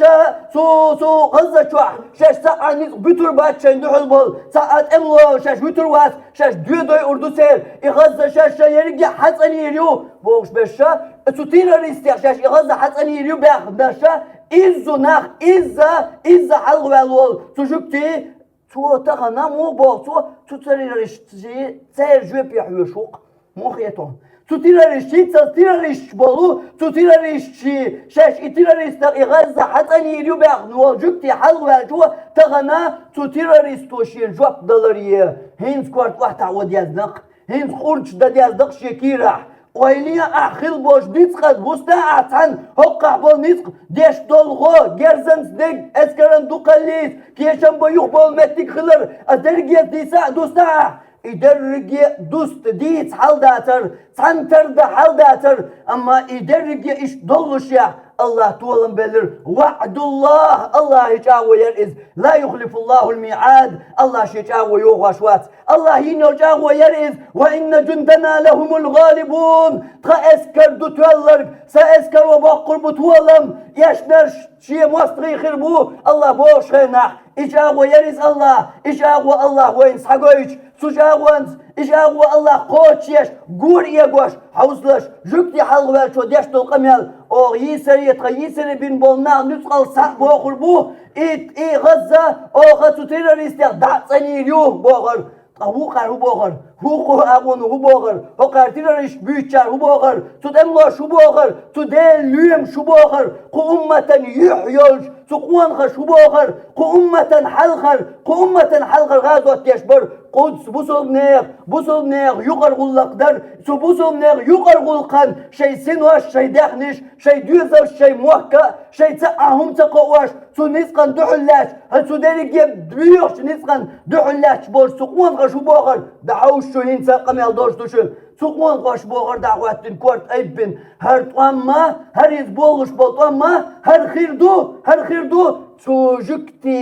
цу, цу ГӀазза чохь, шаьш цхьа а ницкъ буьтур бац шайн дуьхьал болу, цхьа а тӀемало шаьш вуьтур вац, шаьш доьдой ур ду церан, и ГӀазза шаьш ерриге а хьацӀанийр ю, бохуш берш ша, цу террористех шаьш и ГӀазза хьацӀанийр ю баьхна берш ша, иззу нах, изза, изза хьалхаваьлла волу цу жуьгти, цо тахана муха боху, цо цу террористчий церан жоьпе хьоьжуш ву-кх. Муха хетахь? Цу террористчий, цо террористчий болу, цу террористчий, шаьш и террористах и ГӀазза хьацӀанийр ю баьхна волу жуьгти хьалхаваьлчо, тахана цу террористо шен жоп даларе, хӀинца корта охьатаӀо дезна-кх, хӀинца къурдаш дан дезна-кх шен кийрахь. Ойла е ахь хила болуш ницкъ вуьсу ахь цхьаьна, хӀокхахь болу ницкъ деш долу гӀо, герзанца дерг, эскаран дукхаллица, кечам бан юха болу меттиг хилар, ас дерриге а дийца а дуьсу ахь. И дерриге а дуста дийца хьал дацара, цхьаьна тар дан хьал дацара, амма и дерриге а иштта доллушехь, АллахӀа толам белира, ваӀдуллахӀ, АллахӀан чӀагӀо яра иза, ла юхлифуллахӀул миӀад, АллахӀа шен чӀагӀо йохош вац. АллахӀа йина йолу чӀагӀо яра иза, ва инна жундана лахӀумул гӀалибун, тхан эскар ду тоьлларг, сан эскаро боккхур бу толам, эшнарш шен мостагӀий хир бу, АллахӀа бохучу хенахь. И чӀагӀо яра иза АллахӀан, и чӀагӀо АллахӀа вайна схьагойтуш, цу чӀагӀонца, и чӀагӀо АллахӀа кхочушъеш, гора эгош, хьовсалаш, жуьгти хьалхаваьллачо деш долу къамел, оха йийсаре, тхан йийсаре бина болу нах нуьцкъала схьа а бохур бу, и, и ГӀазза оха цу террористех дӀа а цӀанийр ю, бохура. Ткъа вукхара хӀун бохура? ХӀокху агӀоно хӀун бохура? ХӀокхара террорист буьйцучара хӀун бохура? Цу тӀемалоша хӀун бохура? Цу Делан лоьмаша хӀун бохура? Кху умматан юьхь йолчу цу къонаха хӀун бохура? Кху умматан хьалхара, кху умматан хьалхара гӀазот деш бара. Къудс бусулбанех, бусулбанех юкъара гӀуллакх дара. Цу бусулбанех юкъара гӀуллакхана шайн синош, шайн даьхнаш, шайн доьзалш, шайн мохк а, шайн цхьа а хӀума ца кхоош, цу ницкъана дуьхьал лаьтташ, хӀара цу дерриге а боьхачу ницкъана дуьхьал лаьтташ болчу цу къонахаша хӀун бохура, дӀахьовса шу, хӀинца а къамел долуш ду шуна. Цу къонахаша бохура, дӀахӀоттина корта айббина: хӀара тӀом ма, хӀара иза болуш болу тӀом ма, хӀара хир ду, хӀара хир ду цу жуьгти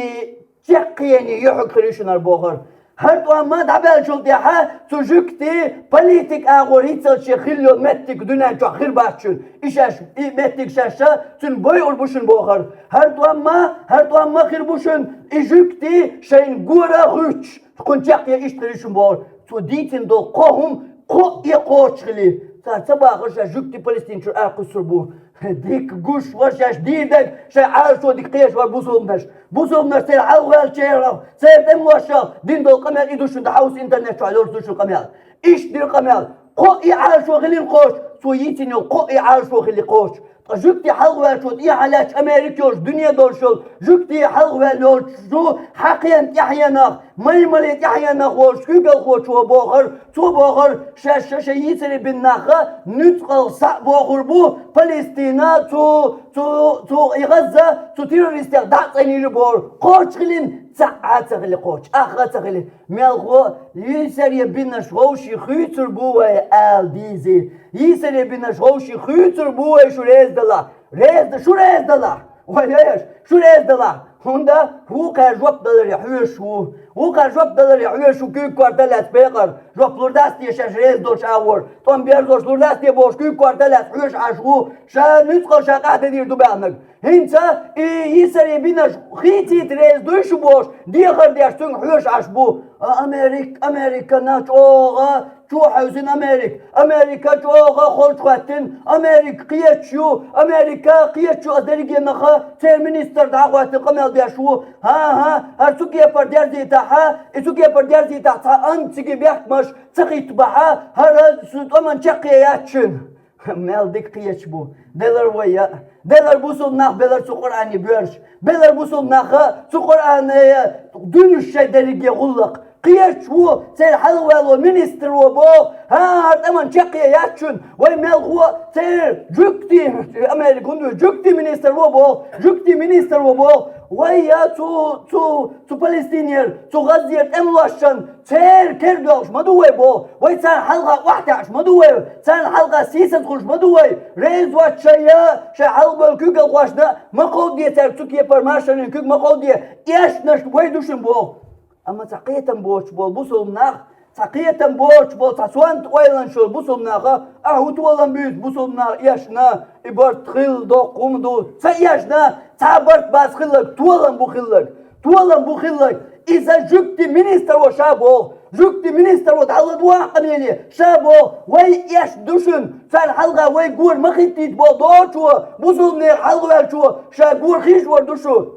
чаккхене юьхьиг хир ю шуна хӀара бохура. ХӀара тӀом ма дӀабаьллачул тӀаьхьа цу жуьгти политик агӀор хӀинццалц шен хилла йолу меттиг дуьнен чохь хир бац шуна. И шаьш, и меттиг шаьш ша цуьнан бойур бу шуна бохура. ХӀара тӀом ма, хӀара тӀом ма хир бу шуна, и жуьгти шайна гора а хӀуьттуш, кхунна чаккхе иштта хир ю шуна бохура. Цо дийцина долу кхо хӀума кхоъ а кхочуш хили. Цара ца бахара шаьш жуьгти Палестина чуьра аракхуьссур бу. Дика гуш вара шаьш дийриг, шайн Ӏалашо дика кхеташ вара бусулбанаш. Бусулбанаш церан хьалхаваьллачарах, церан тӀемалошах дина долу къамел и ду шуна, дӀахьовса, интернет чохь йолуш ду шуна къамел. Иштта дира къамел. Кхоъ и Ӏалашо хилина кхочуш, цо йийцина йолу кхоъ и Ӏалашо хили кхочуш. Ткъа жуьгти хьалхаваьллачо тӀехьа лаьтташ Америка йолуш, дуьне долуш йолу жуьгти хьалхаваьлла йолчу хьакхенан тӀаьхьенах, маймале тӀаьхьенах волчу куьйгалхочо бохура, цо бохура, шаьш ша шайн йийсаре бина нах нуьцкъала схьа а бохур бу Палестина, цу, цу, цу и ГӀазза, цу террористех дӀа а цӀанийр ю бохура. Кхочуш хилина, цхьа а ца хили кхочуш, ах а ца хили. Мелхо йийсаре бинарш вовшийн хуьйцур бу вай ала дийзи. Йийсаре бинарш вовшийн хуьйцур бу вай шу реза далахь. Реза да, шу реза далахь. Вай еш, шу реза далахь. ХӀунда вукхара жоп даларе хьоьжуш ву. Вукхара жоп даларе хьоьжуш ву куьйга корта лаьцна бекъар. Жоп лур дац те шаьш реза долуш агӀор? ТӀом берзош лур дац те бохуш куьйга корта лаьцна хьоьжуш Ӏаш ву. Ша нуьцкъала ша къахьдедийр ду баьхнарг. ХӀинца и йийсаре бинарш хийцийта реза дуй шу бохуш, дехар деш цуьнга хьоьжуш Ӏаш бу. А Америк-, Американа чӀогӀа чу а хьаьвзина Америка. Америка чӀогӀа холчу хӀоьттина. Америка кхеташ ю. Америка кхеташ ю, аса дерриге а наха церан министр дӀахӀоттина къамел деш ву. ХӀан-хӀа, хӀара цу кепара дерзийтахьа, и цу кепара дерзийтахь цхьа анцаги бехкамаш ца хӀиттабахьа, хӀара цу тӀоман чаккхе яц шуна. Мел дика кхеташ бу. Белар вай а. Белар бусулба нах, белар цу Къуръане боьрша. Белар бусулба нах а, цу Къуръане дуьллуш шайн дерриге гӀуллакх. Кхеташ ву, церан хьалхаваьлла министр ву боху. ХӀан, хӀара тӀаман чаккхе яц шуна. Вай мелхо церан жуьгти, Америка хӀунда ву, жуьгти министр ву боху. Жуьгти министр ву боху. Вай я цу, цу, цу Палестинера, цу Газзера тӀемалошца церан кара доьлхуш ма ду вай боху, вай царна хьалха охьатаьӀаш ма ду вай, царна хьалха сийсаз хуьлуш ма ду вай, реза воцуш шайн я, шайн хьалхабевлла куьйгалхошна ма кховдаде цаьрга цу кепара машарийн куьг ма кховдаде, эшнаш вай ду шуна боху. Амма цхьа кхетам боцуш болу бусалба нах, цхьа кхетам боцуш болу, цхьа сонта ойланаш йолу бусалба наха, ахьа хӀун толам буьйцу бусалба наха эшна, и барт хилла доккха хӀума ду. Ца эшна, цхьа а барт бац хилларг, толам бу хилларг. Толам бу хилларг. Иза жуьгти министр ву ша боху. Жуьгти министр ву дӀаладогӀахьа къамеле, ша боху, вай эшна ду шуна, царна хьалха вай гора ма хӀиттийта боху доцучо, бусалба нехан хьалхаваьллачо, ша гора хьийжавар ду шу.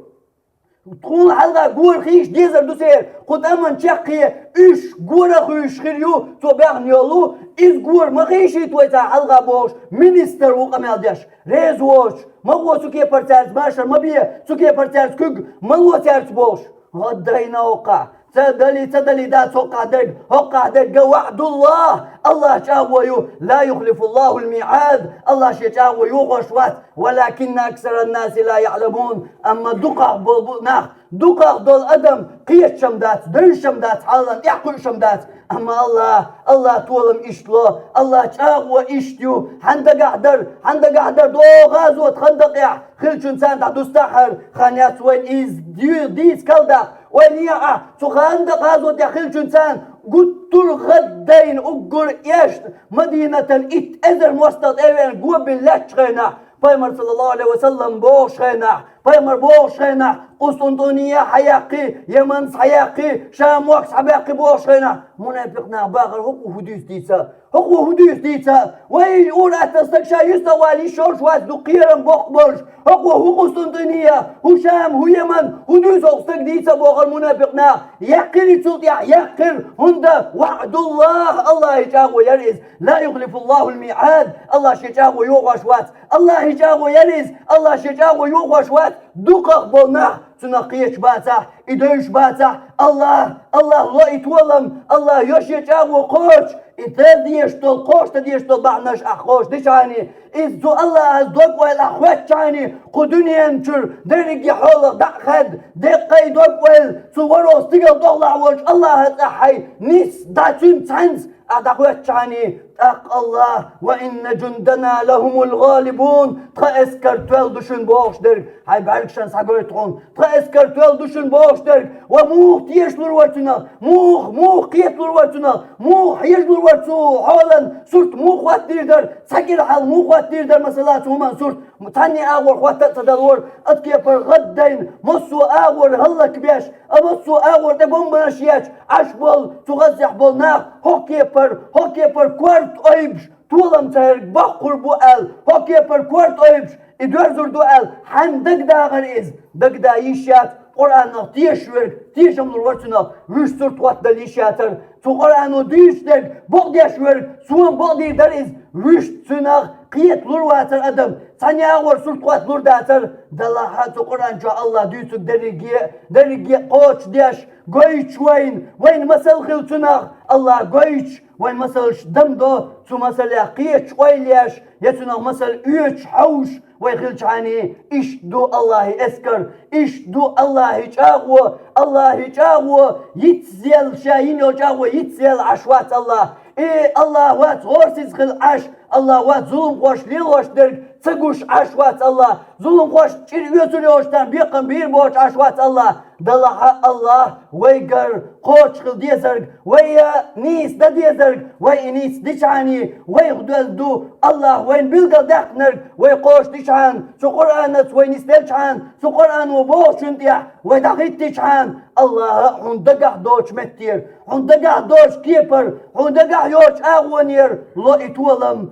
Тхуна хьалха гора хьийжа дезар ду церан, кху тӀаман чекхъе уьш гора а хуьйшуш хир ю, цо баьхна йолу, иза гора ма хьийшийта вай царна хьалха бохуш, министр ву къамел деш, реза воцуш, ма гӀо цу кепара цаьрца машар ма бе, цу кепара цаьрца куьг ма ло цаьрца бохуш. ГӀаддайна хӀокхахь, ца дали, ца дали дац хӀокхахь дерг, хӀокхахь дерг га ваӀдуллахӀ, АллахӀ чӀагӀо ю, ла юхлифуллахӀул миӀад, АллахӀ шен чӀагӀо йохош вац, валакинна аксаран наси ла яӀламун, амма дукхах болу нах, дукхах долу адам кхеташ-м дац, девзаш-м дац, хьалан тӀехь кхуьуш-м дац. Амма АллахӀ, АллахӀ толам иштта ло, АллахӀ чӀагӀо иштта ю. Хьан дагахь дара, хьан дагахь дара догӀу гӀазот Хандакъехь хиллачун царна дӀадустахьара, хан яц вайн иза ди-, дийца калдаккха, вайн яа, цу Хандакъ гӀазотехь хиллачун царна гуттар а гӀаддайна уггар эшна Мадинатан итт эзар мостагӀа тӀе а веана го бина лаьттачу хенахь, Пайхамар, саллаллаху Ӏалайхи ва саллам, бохуш хенахь, Пайхамар бохуш хенахь, Къустунтуния хьаяккхи, Яманца хьаяккхи, Шам мохк схьабаьккхи бохуш хенахь, мунепикъ нах бахара: «ХӀокхо хӀун дуьйцу дийца? ХӀокхо хӀун дуьйцу дийца? Вай ур-атталла стаг ша юьстахвала йиш йолуш вац, ду кхерам боккха болуш. ХӀокхо хӀун Къустунтуния, хӀун Шам, хӀун Яман, хӀун дуьйцу хӀокху стаг дийца?» — бохура мунепикъ нах. Яьккхира цул тӀаьхьа, яьккхира, хӀунда ваӀдуллахӀ, АллахӀан чӀагӀо яра иза. Ла юхлифуллахӀул миӀад, АллахӀ шен чӀагӀо йохош вац. АллахӀан чӀагӀо яра иза, АллахӀ шен чӀагӀо йохош вац. Дукхах болу нах цунах кхеташ бацахь, и девзаш бацахь, АллахӀ, АллахӀ ло и толам, АллахӀ йо шен чӀагӀо кхочуш, и дан дезаш долу, кхочуш дан дезаш долу бахьанаш ахь кхочушдичхьана, иза цу АллахӀан дог-ойла ахь хоьттичхьана, кху дуьнен чуьра дерриге хьолах дӀа а хаьдда, деккъа и дог-ойла цу ворхӀ стигала дохлахь волчу АллахӀан цӀахь хьайн нисса дӀа цуьнца цхьаьнца ахь дӀахӀоьттичхьана, тӀаккха АллахӀ: «Ва инна жундана лахумул гӀалибун», тхан эскар тоьлла ду шуна бохуш дерг, хьайн бӀаьргашна схьагойту хьуна, тхан эскар тоьлла ду шуна бохуш дерг, ва муха тешалур вара цунах, муха, муха кхеталур вара цунах, муха хьежалур вара цу хьолан сурт муха хӀоттийр дара, цхьа кӀира хьал муха хӀоттийр дара, масала, цу хӀуман сурт, цхьанне агӀор хӀотта а ца далора, ат кепара гӀаддайна, массо а агӀор хӀаллакбеш, а массо а агӀор тӀе бомбанаш еча, Ӏаш болу, цу гӀаззехь болу нах, хӀокху кепара, хӀокху кепара корта ойбуш, толам цаьрга боккхур бу аьлла, хӀокху кепара корта ойбуш, и доьрзур ду аьлла, хьанна дагадахара иза? Дагада йиш яц, Къуръанах тешаш верг, тешам лур вара цунах, вуьш сурт хӀоттадала йиш яцара, цу Къуръано дуьйцуш дерг бакъдеш верг, сона бакъдийр дара иза, вуьш цунах кхеталур вацара адам, цхьанне агӀор сурт хӀотталур дацара, делахь а цу Къуръан чохь АллахӀ дуьйцург дерриге а, дерриге а кхочушдеш, гойтуш вайна, вайна масал хила цунах, АллахӀ гойтуш, вайн масалш дам до, цу масалех кхеташ ойла еш, я цунах масал оьцуш хьовш вай хилчхьана, иштта ду АллахӀан эскар, иштта ду АллахӀан чӀагӀо, АллахӀан чӀагӀо йицъелла, ша йина йолу чӀагӀо йицъелла Ӏаш вац АллахӀ. Э, АллахӀ вац гӀорасиз хилла Ӏаш, АллахӀ вац зуламхоша лелош дерг ца гуш Ӏаш вац АллахӀ. Зуламхоша чӀир оьцур йолуш тхан бекхам бийр боцуш Ӏаш вац АллахӀ. Делахь а АллахӀ вайгара кхочуш хила дезарг, вай а нийса дан дезарг, вай и нийса дичхьана, вайх доьзна ду, АллахӀ вайна билгалдаьккхинарг вай кхочушдичхьана, цу Къуръанаца вай нисделчхьана, цу Къуръано бохучунна тӀехь вай дӀахӀиттичхьана, АллахӀа хьуна дагахь доцучу меттера, хьуна дагахь доцучу кепара, хьуна дагахь йоцучу агӀонера ло и толам.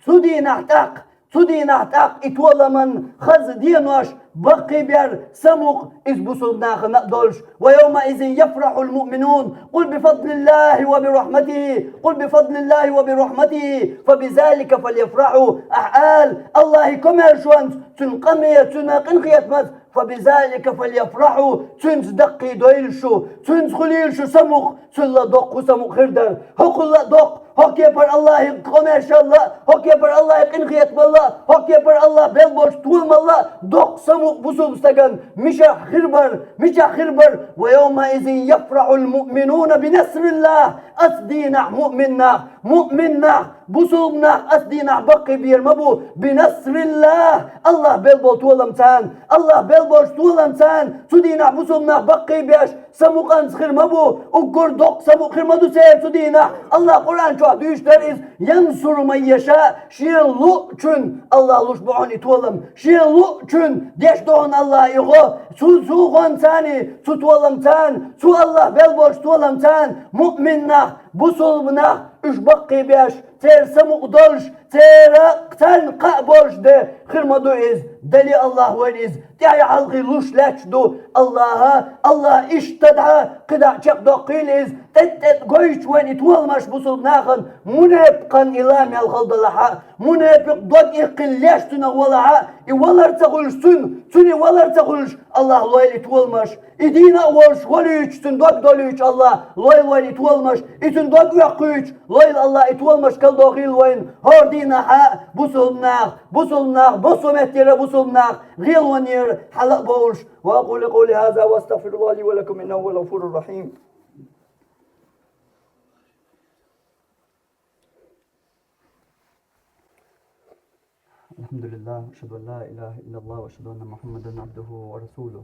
Цу дийнахь тӀаккха, цу дийнахь тӀаккха и толаман хаза денош баккхийбер самукъа иза бусулба нахана а долуш. «Ва явмаизин яфрахьул муъминун, къул бифадлиллахи ва бирахьматихи, къул бифадлиллахи ва бирахьматихи, фабизалика фальяфрахьу», ахь ала, АллахӀан комаьршонца, цуьнан къаме, цуьнан къинхетамца, «фабизалика фальяфрахьу», цуьнца даккхийдойла шу, цуьнца хуьлийла шу самукъа, цуьнан ла доккха хӀун самукъа хир дара. ХӀокхул ла доккха, ХӀокхепара Аллахьан къамаьл шалла, хӀокхепара Аллахьан къинхетамалла, хӀокхепара Аллахь белболчу толамалла доккха самукъа бусулба стагана мичахь хир бара, мичахь хир бара. «Ва явмаизин яфрахьул муъминуна бинасриллахь». Оцу дийнахь муъмин нах, муъмин нах, бусулба нах оцу дийнахь баккхийбийр ма бу, бинасриллахь, Аллахь белболу толамца, Аллахь белболчу толамца, цу дийнахь бусулба нах баккхийбеш, самукъанца хир ма бу, уггар доккха самукъа хир ма ду церан цу дийнахь. Аллахь Къуръан чохь дуьйцуш дара иза: «Янсуру ман яша», шен луъучун Аллахь луш бу хьуна и толам, шен луъучун деш ду хьуна Аллахь и гӀо, цу, цу гӀонца, цу толамца, цу Аллахь белболчу толамца, муъмин нах, бусулба нах, уьш баккхийбеш, церан самукъа долуш, церан, царна кхаъ болуш де хир ма ду иза. Дали Аллахь вайна иза тӀаьхьа хьалхе луш лаьтташ ду. Аллахьа, Аллахь иштта дӀа, кхидӀа чекхдоккхийла иза, тӀе-тӀе гойтуш вайна и толамаш бусулба нахана, мунепакъан и ла мел хала далахьа, мунепакъ дог иккхина леш цуьнах валахьа, и валар ца хуьлуш цуьнан, цуьнан и валар ца хуьлуш, Аллахь лойла и толамаш. И дийна а волуш, волуьйтуш, цуьнан дог долуьйтуш Аллахь, лойла вайна и толамаш, и цуьнан дог оьккхуьйтуш, лойла Аллахь и толамаш кхалдохийла вайна. ХӀора дийнахьа бусулба нах, бусулба нах, массо а меттера бусулба нах, гӀелонера хьала а бовлуш. وأقول قولي هذا وأستغفر الله لي ولكم إنه هو الغفور الرحيم. الحمد لله، أشهد أن لا إله إلا الله وأشهد أن محمدا عبده ورسوله.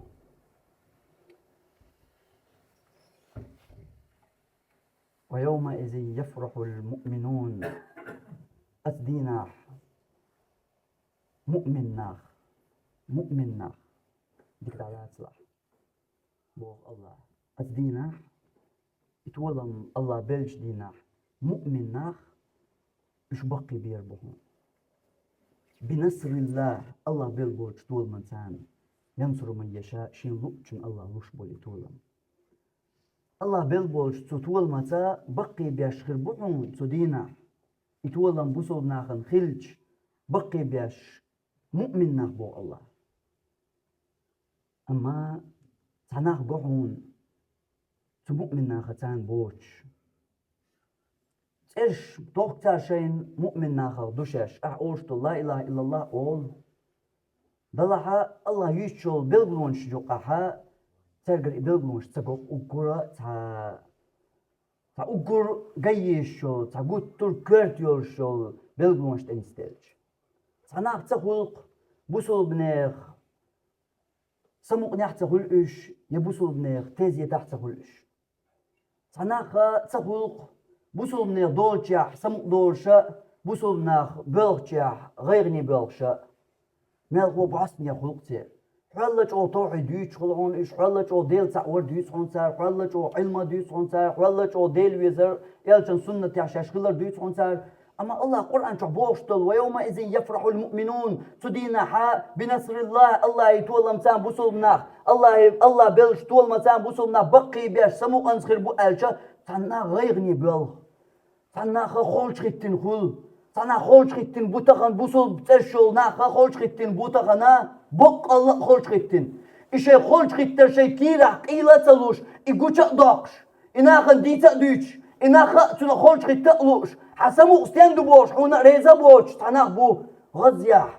ويومئذ يفرح المؤمنون. Оцу дийнахь муъмин нах, муъмин нах, дика дӀалацалахь, боху Аллахь. Оцу дийнахь, и толам Аллахь беллачу дийнахь, муъмин нах, уьш баккхийбийр бу хьуна. Бинасриллахь, Аллахь белла болчу толаман царна, янсуру ман яша, шен луъучун Аллахь луш болу и толам. Аллахь белла болчу цу толамаца баккхийбеш хир бу хьуна цу дийнахь, и толам бусулба нахана хилча, баккхийбеш муъмин нах боху Аллахь. Амма цхьа нах го хьуна, цу муъмин нахаца боцуш. ЦӀераш тохку цара шайна муъмин нахах ду шаьш, ахь олуш долу ла илаха иллаллахь олу. Далахьа, Аллахь юьйцучу йолу билгалонаш юкъахьа, цаьргара и билгалонаш ца го уггара цхьа, цхьа уггар ган езаш йолу, цхьа гуттар а коьрта йолуш йолу билгалонаш тӀе нисделча. Цхьа нах ца хуьлу-кх бусулбанех, самукъанехь ца хуьлу уьш, я бусулбанех тезетахь ца хуьлу уьш. Цхьа нах ца хуьлу-кх бусулбанех долчехь самукъадолуша, бусулбанах боьлхучехь гӀайгӀане боьлхуша. Мелхо бӀостанехь хуьлу-кх церан. Хьол а чӀогӀа тавхьид дуьйцуш хуьлу хьуна уьш, хьол а чӀогӀа Дела цхьаъ вар дуьйцу хьуна цара, хьол а чӀогӀа Ӏилма дуьйцу хьуна цара, хьол а чӀогӀа Дела везар, элчан суннатехь шаьш хилар дуьйцу хьуна цара. Амма Аллахь Къуръан чохь бохуш долу: «Ва явмаизин яфрахьул муъминун», цу дийнахьа, «бинасриллахь», Аллахьан толамца бусулба нах, Аллахьан, Аллахь беллачу толамаца бусулба нах баккхийбеш, самукъанца хир бу аьлча, цхьа нах гӀайгӀане боьлху. Цхьа нах холчухӀиттина хуьлу. Цхьа нах холчухӀиттина бу тахана, бусулба цӀераш йолу нах холчухӀиттина бу тахана, боккъалла а холчухӀиттина. И шайн холчухӀиттар шайн кийрахь къийла а ца луш, и гуча а доккхуш, и нахана дийца а дуьйцуш, и нах а цунах холчухӀитта а лууш, хьан самукъа стен ду бохуш, хьуна а реза а боцуш цхьа нах бу. ГӀаззехь,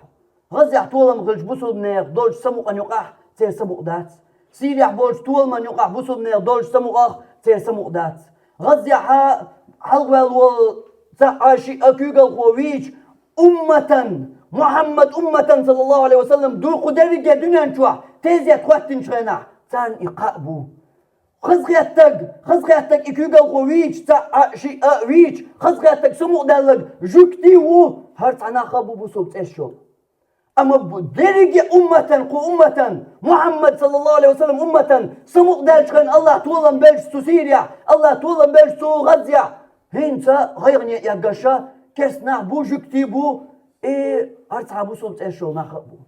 ГӀаззехь толаман хилча бусулбанех долчу самукъан юкъахь церан самукъа дац. Сирехь болчу толаман юкъахь бусулбанех долчу самукъах церан самукъа дац. ГӀаззехьа хьалхаваьлла волу цхьа а шиъ а куьйгалхо вийча, умматан, Мухьаммад умматан, саллаллаху Ӏалайхи ва саллам, ду кху дерриге дуьнен чохь тезет хӀоттинчу хенахь, царна и кхаъ бу. Хазахеттаг, хазахеттаг и куьйгалхо вийча, цхьа а шиъ а вийча, хазахеттаг самукъадаьллаг жуьгтий ву, хӀара цхьа нах а бу бусулба цӀераш йолу. Амма бу-, дерриге умматан, кху умматан, Мухьаммад, саллаллаху Ӏалайхи ва саллам, умматан, самукъадаьллачу хенахь Аллахь толам белча цу Сирехь, Аллахь толам белча цу ГӀаззехь, хӀинца гӀайгӀане эггаша, керста нах бу, жуьгтий бу, и хӀара цхьа бусулба цӀераш йолу нах а бу.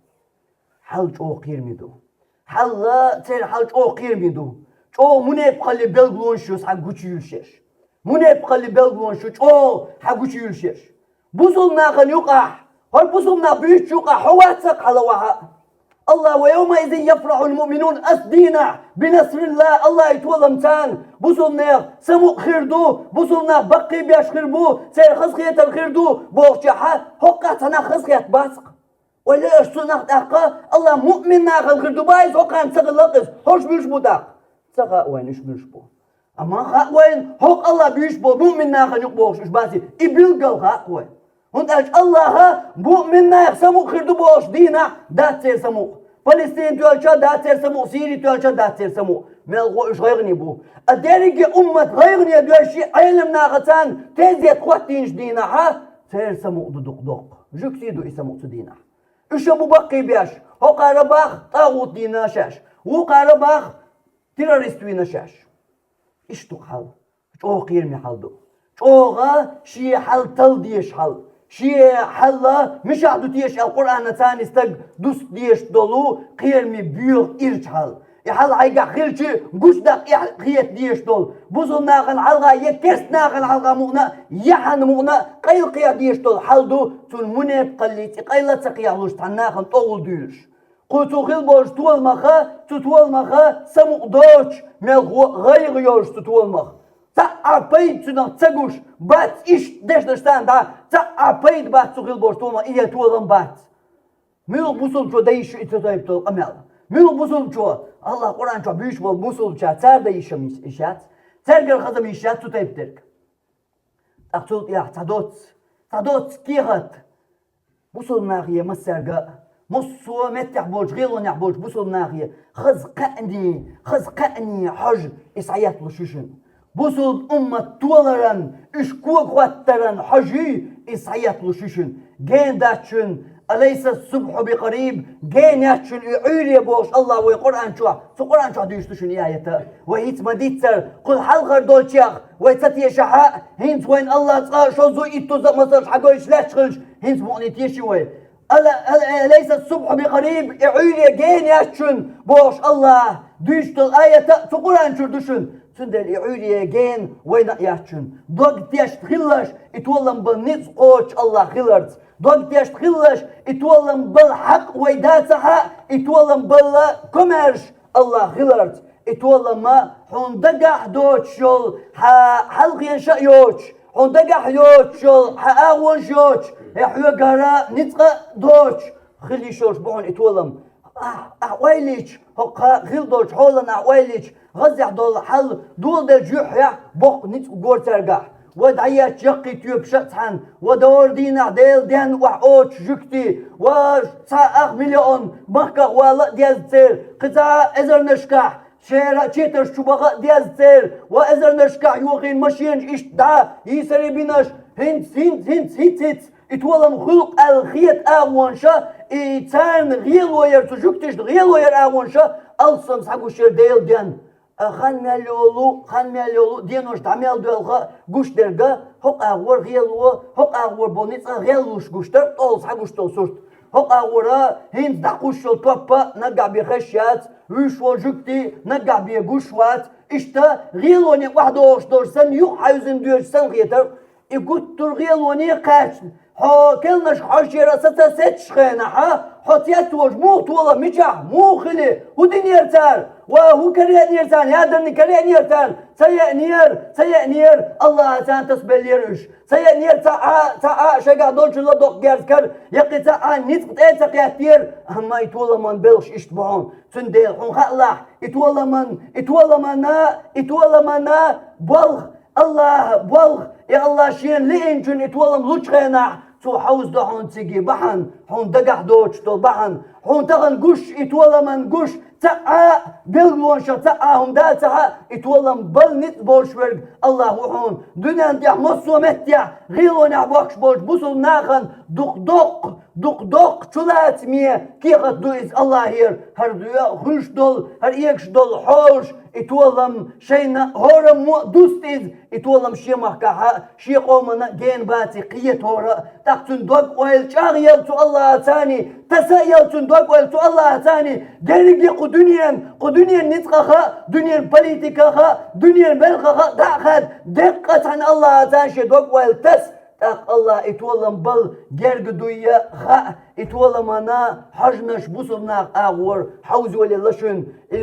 Хьал чӀогӀа кхераме ду. Хьал, церан хьал чӀогӀа кхераме ду. ЧӀогӀа мунепакъаллин билгалонаш ю схьа гучуйуьлуш ерш. Мунепакъаллин билгалонаш ю чӀогӀа схьа гучуйуьлуш ерш. Бусулба нахана юкъахь, хӀара бусулба нах буьйцучу юкъахь хьо вац-кх хьалавахьа. Аллах: «Ва явмаизин яфрахьул муъминун», ас дийнахь, «бинасриллах», Аллахьан толамца, бусулба нах самукъа хир ду, бусулба нах баккхий беш хир бу, церан хазахетар хир ду, бохучохь, хӀокхахь цхьа нах хазахетта бац-кх. Ойла еш, цу нах тӀаккха Аллах муъмин нахана хир ду бац иза, хӀокхарна ца хилла-кх иза. ХӀорш муьлш бу тӀаккха? Ца хаьа вайна уьш муьлш бу. Амма хаьа вайна, хӀокху Аллах буьйцуш болу муъмин нахана юкъа бохуш уьш бац иза. И билггал хаьа вайна. ХӀунда аьлча Аллаха муъмин нах самукъа хир ду бохучу дийнахь дац церан самукъа. Палестин тоьлча дац церан самукъа, Сири тоьлча дац церан самукъа. Мелхо уьш гӀайгӀане бу. А дерриге уммат гӀайгӀане доьжча, Ӏелам нахаца тезет хӀоттийначу дийнахьа церан самукъа ду дукха доккха. Жуьгтий ду и самукъа цу дийнахь. Уьш а бу баккхий беш, хӀокхара бах тӀагӀут дийна шаьш, вукхара бах террорист вийна шаьш. Иштта ду хьал. ЧӀогӀа кхераме хьал ду. ЧӀогӀа шен хьал талла дезаш хьал. Шен хьал мичахь ду теша аьлла, Къуръанаца и стаг дуста дезаш долу кхераме боьха ирча хьал. И хьал хьайгахь хилча, гучудаккха эхь кхета дезаш долу, бусулба нахана хьалха я керста нахана хьалха мукъана, я хьанна мукъана къайла кхета дезаш долу хьал ду, цунна мунепакъаллица и къайла а ца кхехьалуш, цхьана нахана тӀовла дуьйлуш. Кху цу хила болчу толамаха, цу толамаха самукъа доцуш, мелхо а гӀайгӀа йолуш цу толамах. Цхьа а пайда цунах ца гуш, бац иштта дешнаш царна дӀа, цхьа а пайда бац цу хила болчу толамах, и я толам бац. Муьлха бусулбачо дан йиш ю и цу тайпа долу къамел? Муьлха бусулбачо, Аллах Къуръан чохь буьйцуш болу бусулбачаьрга цара дан йиш ю, йиш яц? Цаьргара хаза ма йиш яц цу тайпа дерг? ТӀаккха цул тӀаьхьа цхьа доцца, цхьа доцца кехат. Бусулба нахе массаьрга а, массо а меттехь болчу, гӀелонехь болчу бусулба нахе хаза кхаъний, хаза кхаъний хьожа и схьаетталуш ю шуна. Бусулба уммат толаран, уьш кога хӀоттаран хьожий и схьаетталуш ю шуна. Гена дац шуна, алайса субхьу бикъариб, гена яц шуна и Ӏуьйре бохуш Аллах вай Къуръан чохь, цу Къуръан чохь дуьйцуш ду шуна и аята. Вай хӀинца ма-диццара, кхул хьалхара долчех вай ца тешахь а, хӀинца вайна Аллах цкъа шозза, итт, дузза а масалш хьагойтуш лаьтташ хилча, хӀинца мукъане теший вай? Ала, ала, алайса субхьу бикъариб, и Ӏуьйре гена яц шуна бохуш Аллах дуьйцуш долу аята а цу Къуръан чуьра ду шуна. Цундела и Ӏуьйре гена вайна а яц шуна. Дог тешна хилалаш, и толам бала ницкъ кхочуш Аллах хиларца. Дог тешна хилалаш, и толам бала хьакъ вай дацахь а, и толам бала комаьрша Аллах хиларца. И толам а хьуна дагахь доцуш йолу хьан хьалхенаш а йоцуш, хьуна дагахь йоцуш йолу хьан агӀонаш йоцуш, я хьоьгара ницкъ а доцуш хила йиш йолуш бу хьуна и толам. Ахь, ахь ойла йича, хӀокху хила долчу хьолана ахь ойла йича, гӀазехь долу хьал доладелча юьххьехь боккха ницкъ гора цаьргахь. Ва дӀаетташ яккхий тоьпаш а цхьаьна, ва дора дийнахь Делан денна охьаоцуш жуьгтий, ва цхьа ах миллион махках вала а деза церан, кхин цхьа а эзарнашкахь шера а четарш чу баха а деза церан, ва эзарнашкахь йохийна машенаш иштта дӀа йийсаре бинарш, хӀинца, хӀинца, хӀинца, хӀинца, хӀинца. И толам хуьлу аьлла хета агӀонаша, и царна гӀело яр, цу жуьгташна гӀело яр агӀонаша, алссам схьагуш яр Делан денна. А хан мел йолу, хан мел йолу, денош дӀа мел доьлху гуш дерг, хӀокху агӀор гӀело, хӀокху агӀор болу ницкъ гӀеллуш гуш дара, тӀолла схьагуш долу сурт. ХӀокху агӀора хӀинца дӀакхуьссуш йолу топ а наггахь бен хезаш яц, вуьйш волу жуьгтий наггахь бен гуш вац. Иштта гӀелоне охьадогӀуш долуш санна, юхахьаьвзина доьжуш санна хетара. И гуттар а гӀелоне кхаьчна, хьо керланашка хьожуш яра саца сецначу хенахь, хьо цецволуш муха тола, мичахь, муха хили, хӀун динера цара? Ва хӀун караеанера царна? Ядерни караеанера царна? Ца еанера, ца еанера, Аллаха царна тасабеллера уьш. Ца еанера цхьа а, цхьа а шайгахь долчун ладоккху герз кара, я кхин цхьа а ницкъ тӀе а ца кхеттера, амма и толаман белхаш иштта бу хьуна. Цундела хьуна хаалахь, и толаман, и толамана, и толамана болх, Аллаха болх, и Аллах шена лиъначун и толам лучу хенахь, цо хьовзадо хьуна цига бахьана, хьуна дагахь доцуш долу бахьана, хьуна тахана гуш, и толаман гуш, цхьа а билгалонашах цхьа а хӀума дацахь а, и толам бала ницкъ болуш верг Аллах ву хьуна. Дуьнен тӀехь массо а меттехь гӀелонехь бохкуш болчу бусулба нахана дукха доккха, дукха доккха чулацаме кехат ду иза Аллахера, хӀара дуьа а хуьлуш долу, хӀара эгаш долу хьолаш, и толам шайна хӀораммо а дуста иза, и толам шен махкахь а, шен къомана а гена баций кхета хӀора а. ТӀаккха цуьнан дог-ойла чӀагӀъелла цу Аллахаца, таса а елла цуьнан дог-ойла цу Аллахаца, дерриге а кху дуьненан, кху дуьненан ницкъаха а, дуьненан политикаха а, дуьненан белхаха а дӀа а хаьдда, деккъа цхьаьна Аллахаца шен дог-ойла таса, тӀаккха Аллах и толам бала герга дуй а хаьа, И толамана хьожанаш бусалба наха агӀор хьовзалелаш шуна. И,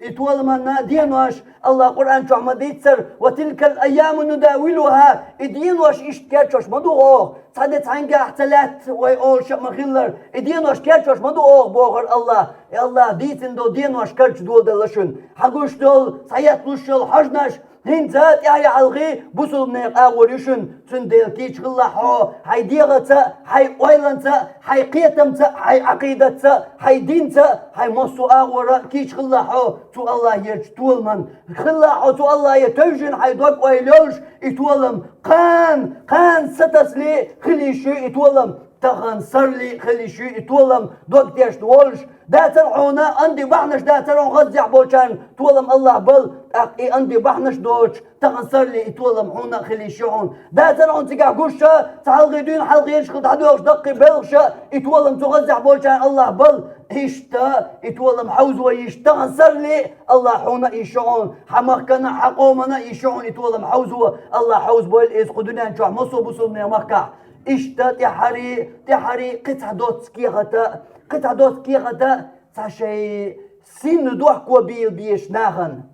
и толамана денош, Аллаха Къуръан чохь ма дийццара: «Ва тилкал айяму нудавилуха». И денош иштта кечъеш ма ду оха. Цхьа де цхьаьнгахь ца лаьтта вай олуш а ма хиллара. И денош кечъеш ма ду оха, бохура Аллаха. И Аллаха дийцина долу денош карча доладелла шуна. Хьан гуш долу, схьаетталуш йолу хьожанаш, хӀинца тӀаьхьа хьалхе бусалба нехан агӀор ю шуна, цундела кийча хилла хьо хьайн дегӀаца, хьайн ойланца, хьайн кхетамца, хьайн Ӏакъидатца, хьайн динца, хьайн массо а агӀора кийча хилла хьо цу Аллахерчу толаман. Хилла хьо цу Аллахе тевжина хьайн дог-ойла йолуш, и толам кхана, кхана сатасале хила йиш ю и толам. Тахана сарале хила йиш ю и толам, дог тешна волуш. Дацара хьуна анди бахьанаш, дацара хьуна хаззехь болчарна толам, Аллаха бала, тӀаккха и анди бахьанаш доцуш, тахана сарале и толам хьуна а хила йиш ю хьуна. Дацара хьуна цигахь гуш а, цхьа хьалхе дуьйна хьалхе ерш хила дӀадоьлхуш даккхий белхаш а, и толам цу хаззехь болчарна, Аллаха бала. Иштта и толам хьовзо йиш тахана сарале, Аллаха хьуна а йиш ю хьуна, хьан махкана а, хьан къомана а йиш ю хьуна и толам хьовзо, Аллаха хьовзабойла иза кху дуьнен чохь массо а бусалба нехан махкахь. Иштта тӀаьххьара, тӀаьххьара кхин цхьа доцца кехат а, кхин цхьа доцца кехат а, цхьа шайн син дохко бийла безачу нахана.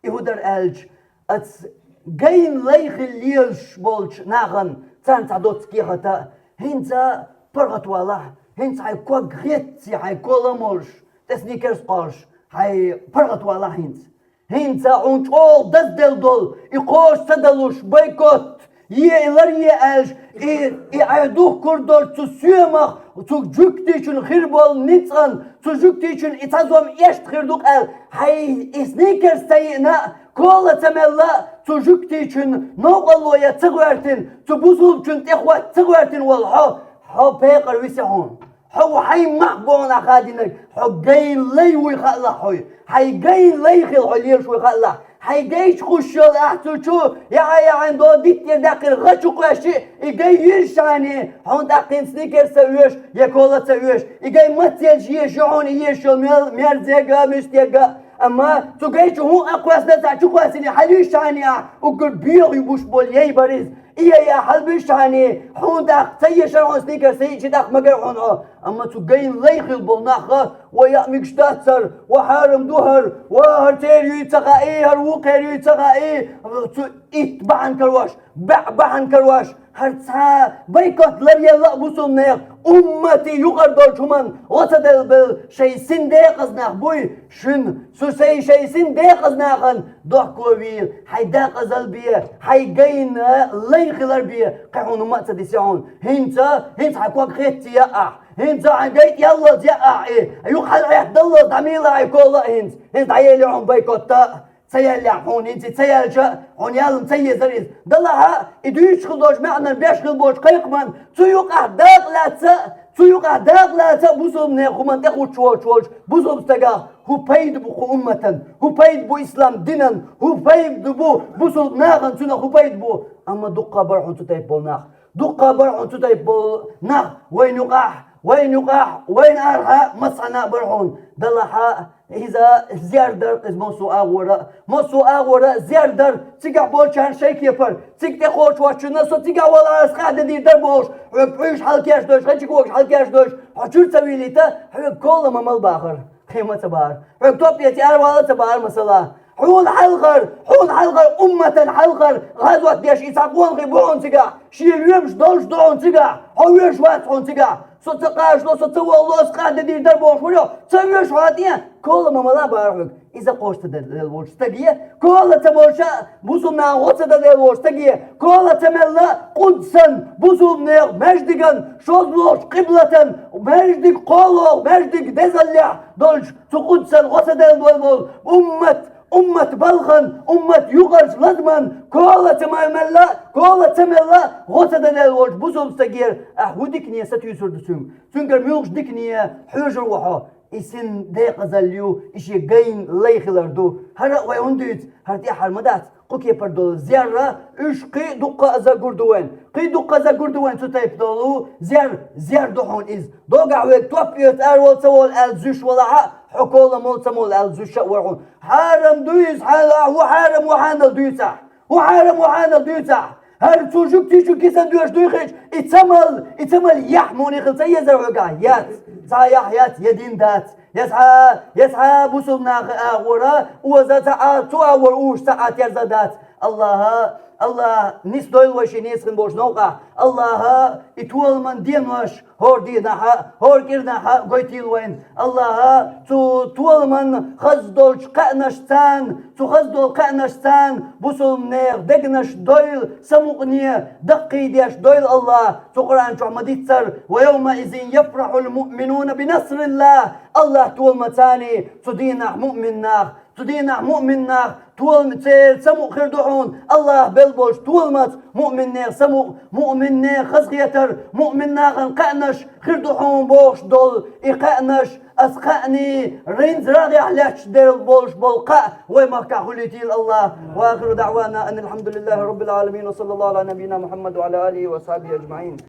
И хӀун дара аьлча, аса гайна лай хила лелаш болчу нахана, царна цхьа доцца кехат а, хӀинца паргӀатвалахь, хӀинца хьайн ког хетте, хьайн кола а молуш, тӀе сникерс кхоллуш, хьайн паргӀатвалахь хӀинца. ХӀинца хьуна чӀогӀа дазделла долу, и кхочуш ца далуш, бойкот е, и лар е аьлча, и, и Ӏай духкур долчу цу соьмах, цу жуьгтичун хир болу ницкъан, цу жуьгтичун и цхьа зом эшта хир ду-кх аьлла, хьайн и сникерс ца йиъна а, кола ца мелла а, цу жуьгтичун новкъарло ян ца гӀоьртина, цу бусалбачун тӀехӀотта ца гӀоьртина волу хьо, хьо пекъар виси хьуна. Хьо ву хьайн мах боху нах хадийнарг, хьо гайна лай вуй хаалахь хьо. Хьайн гайна лай хила хьо лелаш вуй хаалахь. Хьайн гайчу хуш йолу ахь цу чу, яхьа-яхьа до диттера даьккхира гӀа чу кхоьшши, и гай йиршани, хьуна тӀаккхин сникерс а оьшу, я кола ца оьшу. И гай маццелаш езаш ю хьуна и езаш йолу мел-, мерзега, муьстега. Амма цу гайчу хӀун а кхоьссина, цхьа чу кхоьссина, хьан йиршани ахь, уггар боьха ю буш болу яй бара иза. И яй а хьалабуьйшани, хьуна тӀаккха ца ешара хьуна сникерс, и чи тӀаккха магар хьуна хьо. Амма цу гайна лай хила болу нах а, ва яа мегаш дац хӀара, ва хьарам ду хӀара, ва хӀара церан юй ца хаьий, хӀара вукхеран юй ца хаьий, цу итт бахьана карош, баьӀ бахьана карош, хӀара цхьа бойкот ларъелла а бусалба нехан, умматан юкъара долчу хӀуманна гӀо ца делла белла шайн син декъаза нах буй, шуна, шу сайн шайн син декъаза нахана дохко вийла, хьайн декъазалла бе, хьайн гайна лай хилар бе, кхин хьуна хӀума а ца дисси хьуна. ХӀинца, хӀинца хьан ког хетте яа ахь, хӀинца хьайн гай тӀе яллалц яа ахь и, юха хьала Ӏехадаллалц дӀамийла хьайн кола а хӀинца, хӀинца дӀаели хьуна бойкот а, ца яьллехь хьуна, хӀинца и ца яьлча, хьуна яллалц ца езара иза. Делахь а, и дуьйцуш хила долчу маьӀнан беш хила болчу кхайкхаман, цу юкъахь дакъа лаьцна а, цу юкъахь дакъа лаьцна а бусалба нехан хӀуманна тӀехӀуттуш волчу волчу бусалба стагах хӀун пайда бу кху умматан, хӀун пайда бу ислам динан, хӀун пайда бу бусалба нахана, цунах хӀун пайда бу? Амма дуккха бара хьуна цу тайпа болу нах. Дуккха бара хьуна цу тайпа болу нах вайна юкъахь, вайна юкъахь, вайна арахьа массанхьа а бара хьуна. Делахь а, иза зер дара, иза массо а агӀора а, массо а агӀора а зер дара, цигахь болчарна шайн кепара, цига тӀекхочуш волчунна со цигахь валахь, аса къахьдедийр дара бохуш, хьоьга пхьуьйш хьалакеш дойш, хьан чу когаш хьалакеш дойш, хьо чуьра ца вийлийта, хьоьга кола ма мала бахара, кхин ма ца бахара, хьоьга топ эца аравала ца бахара, масала. Хьуна хьалхара, хьуна хьалхара, умматан хьалхара гӀазот деш и цхьа къонахий бу хьуна цигахь, шен лоьмаш долуш ду хьуна цигахь, хьо воьшуш вац хьуна цигахь. Со ца кхачало, со ца валало, аса къахьдедийр дара бохуш вара, ца воьшу хьо тӀе, кола ма мала бахара хьоьга. Иза кхочуш ца делла волчу стаге, кола ца молуш а, бусалба нахана гӀо ца делла волчу стаге, кола ца мелла а, Къудсан, бусалба нехан маьждиган, шозлагӀчу къиблатан, маьждиг кхоалгӀа, маьждиг дезаллехь долчу цу Къудсан гӀо ца делла волу уммат, уммат балхан, уммат юкъарчу лазаман, кола ца мел-, мелла а, кола ца мелла а, гӀо ца делла волчу бусалба стагера ахь хӀун дикане сатуьйсур ду цуьнга? Цуьнгара муьлхачу дикане хьоьжур ву хьо? И син декъазалла ю, и шен гайна лай хилар ду. ХӀара а вай хӀунда дуьйцу? ХӀара тӀаьххьара ма дац кху кепара долу зер а, уьш кхин а дуккха а загур ду вайн. Кхин а дуккха а загур ду вайн цу тайпа долу зер, зер ду хьуна иза. Догахь вайга топ оьцу аравала ца вола аьлла зуьйш валахь а, хьо кола мола ца мола аьлла зуьйш а вара хьуна. Хьарам ду иза, хьан ахь ву хьарам ву хьанал дуьйцахь. ХӀун хьарам ву хьанал дуьйцахь? ХӀара цу жугтичун кисан доьш дуй хилча, и ца мала, и ца мала яхь муни хила ца езар хьога? Яц. Цхьа яхь яц, я дин дац. Я цхьа, я цхьа бусулба наха агӀора, оза ца а, цу агӀора уш ца а терза дац. Аллаха, Аллаха, нис дойла вай ши нийсхин болчу новкъахь. Аллаха, и толаман денош, хӀора дийнахьа, хӀора кӀирнахьа гойтийла вайна. Аллаха, цу толаман хаза долчу кхаънаш царна, цу хаза долу кхаънаш царна, бусулба нехан дегнаш дойла, самукъане даккхийдеш дойла Аллаха. Цу Къуръан чохь ма диццара: «Ва йовмаизин яфрахьул муъминуна би насриллах». Аллаха толаман царний, цу дийнахь муъмин нах, цу дийнахь муъмин нах, толам-, церан самукъа хир ду хьуна, Аллаха белла болчу толамаца, муъминнех самукъа, муъминнех хазахетар, муъмин нахана кхаънаш хир ду хьуна бохуш долу и кхаънаш, ас кхаъний, ринз рагӀехь лаьтташ дерла болуш болу кхаъ вай махкахь хуьлийтийла Аллаха. Ва ахиру даъвана анил хьамдулиллахи раббил Ӏаламин, ва саллаллаху Ӏала набийина Мухьаммад ва Ӏала алихи ва асхьабихи аджмаӀин.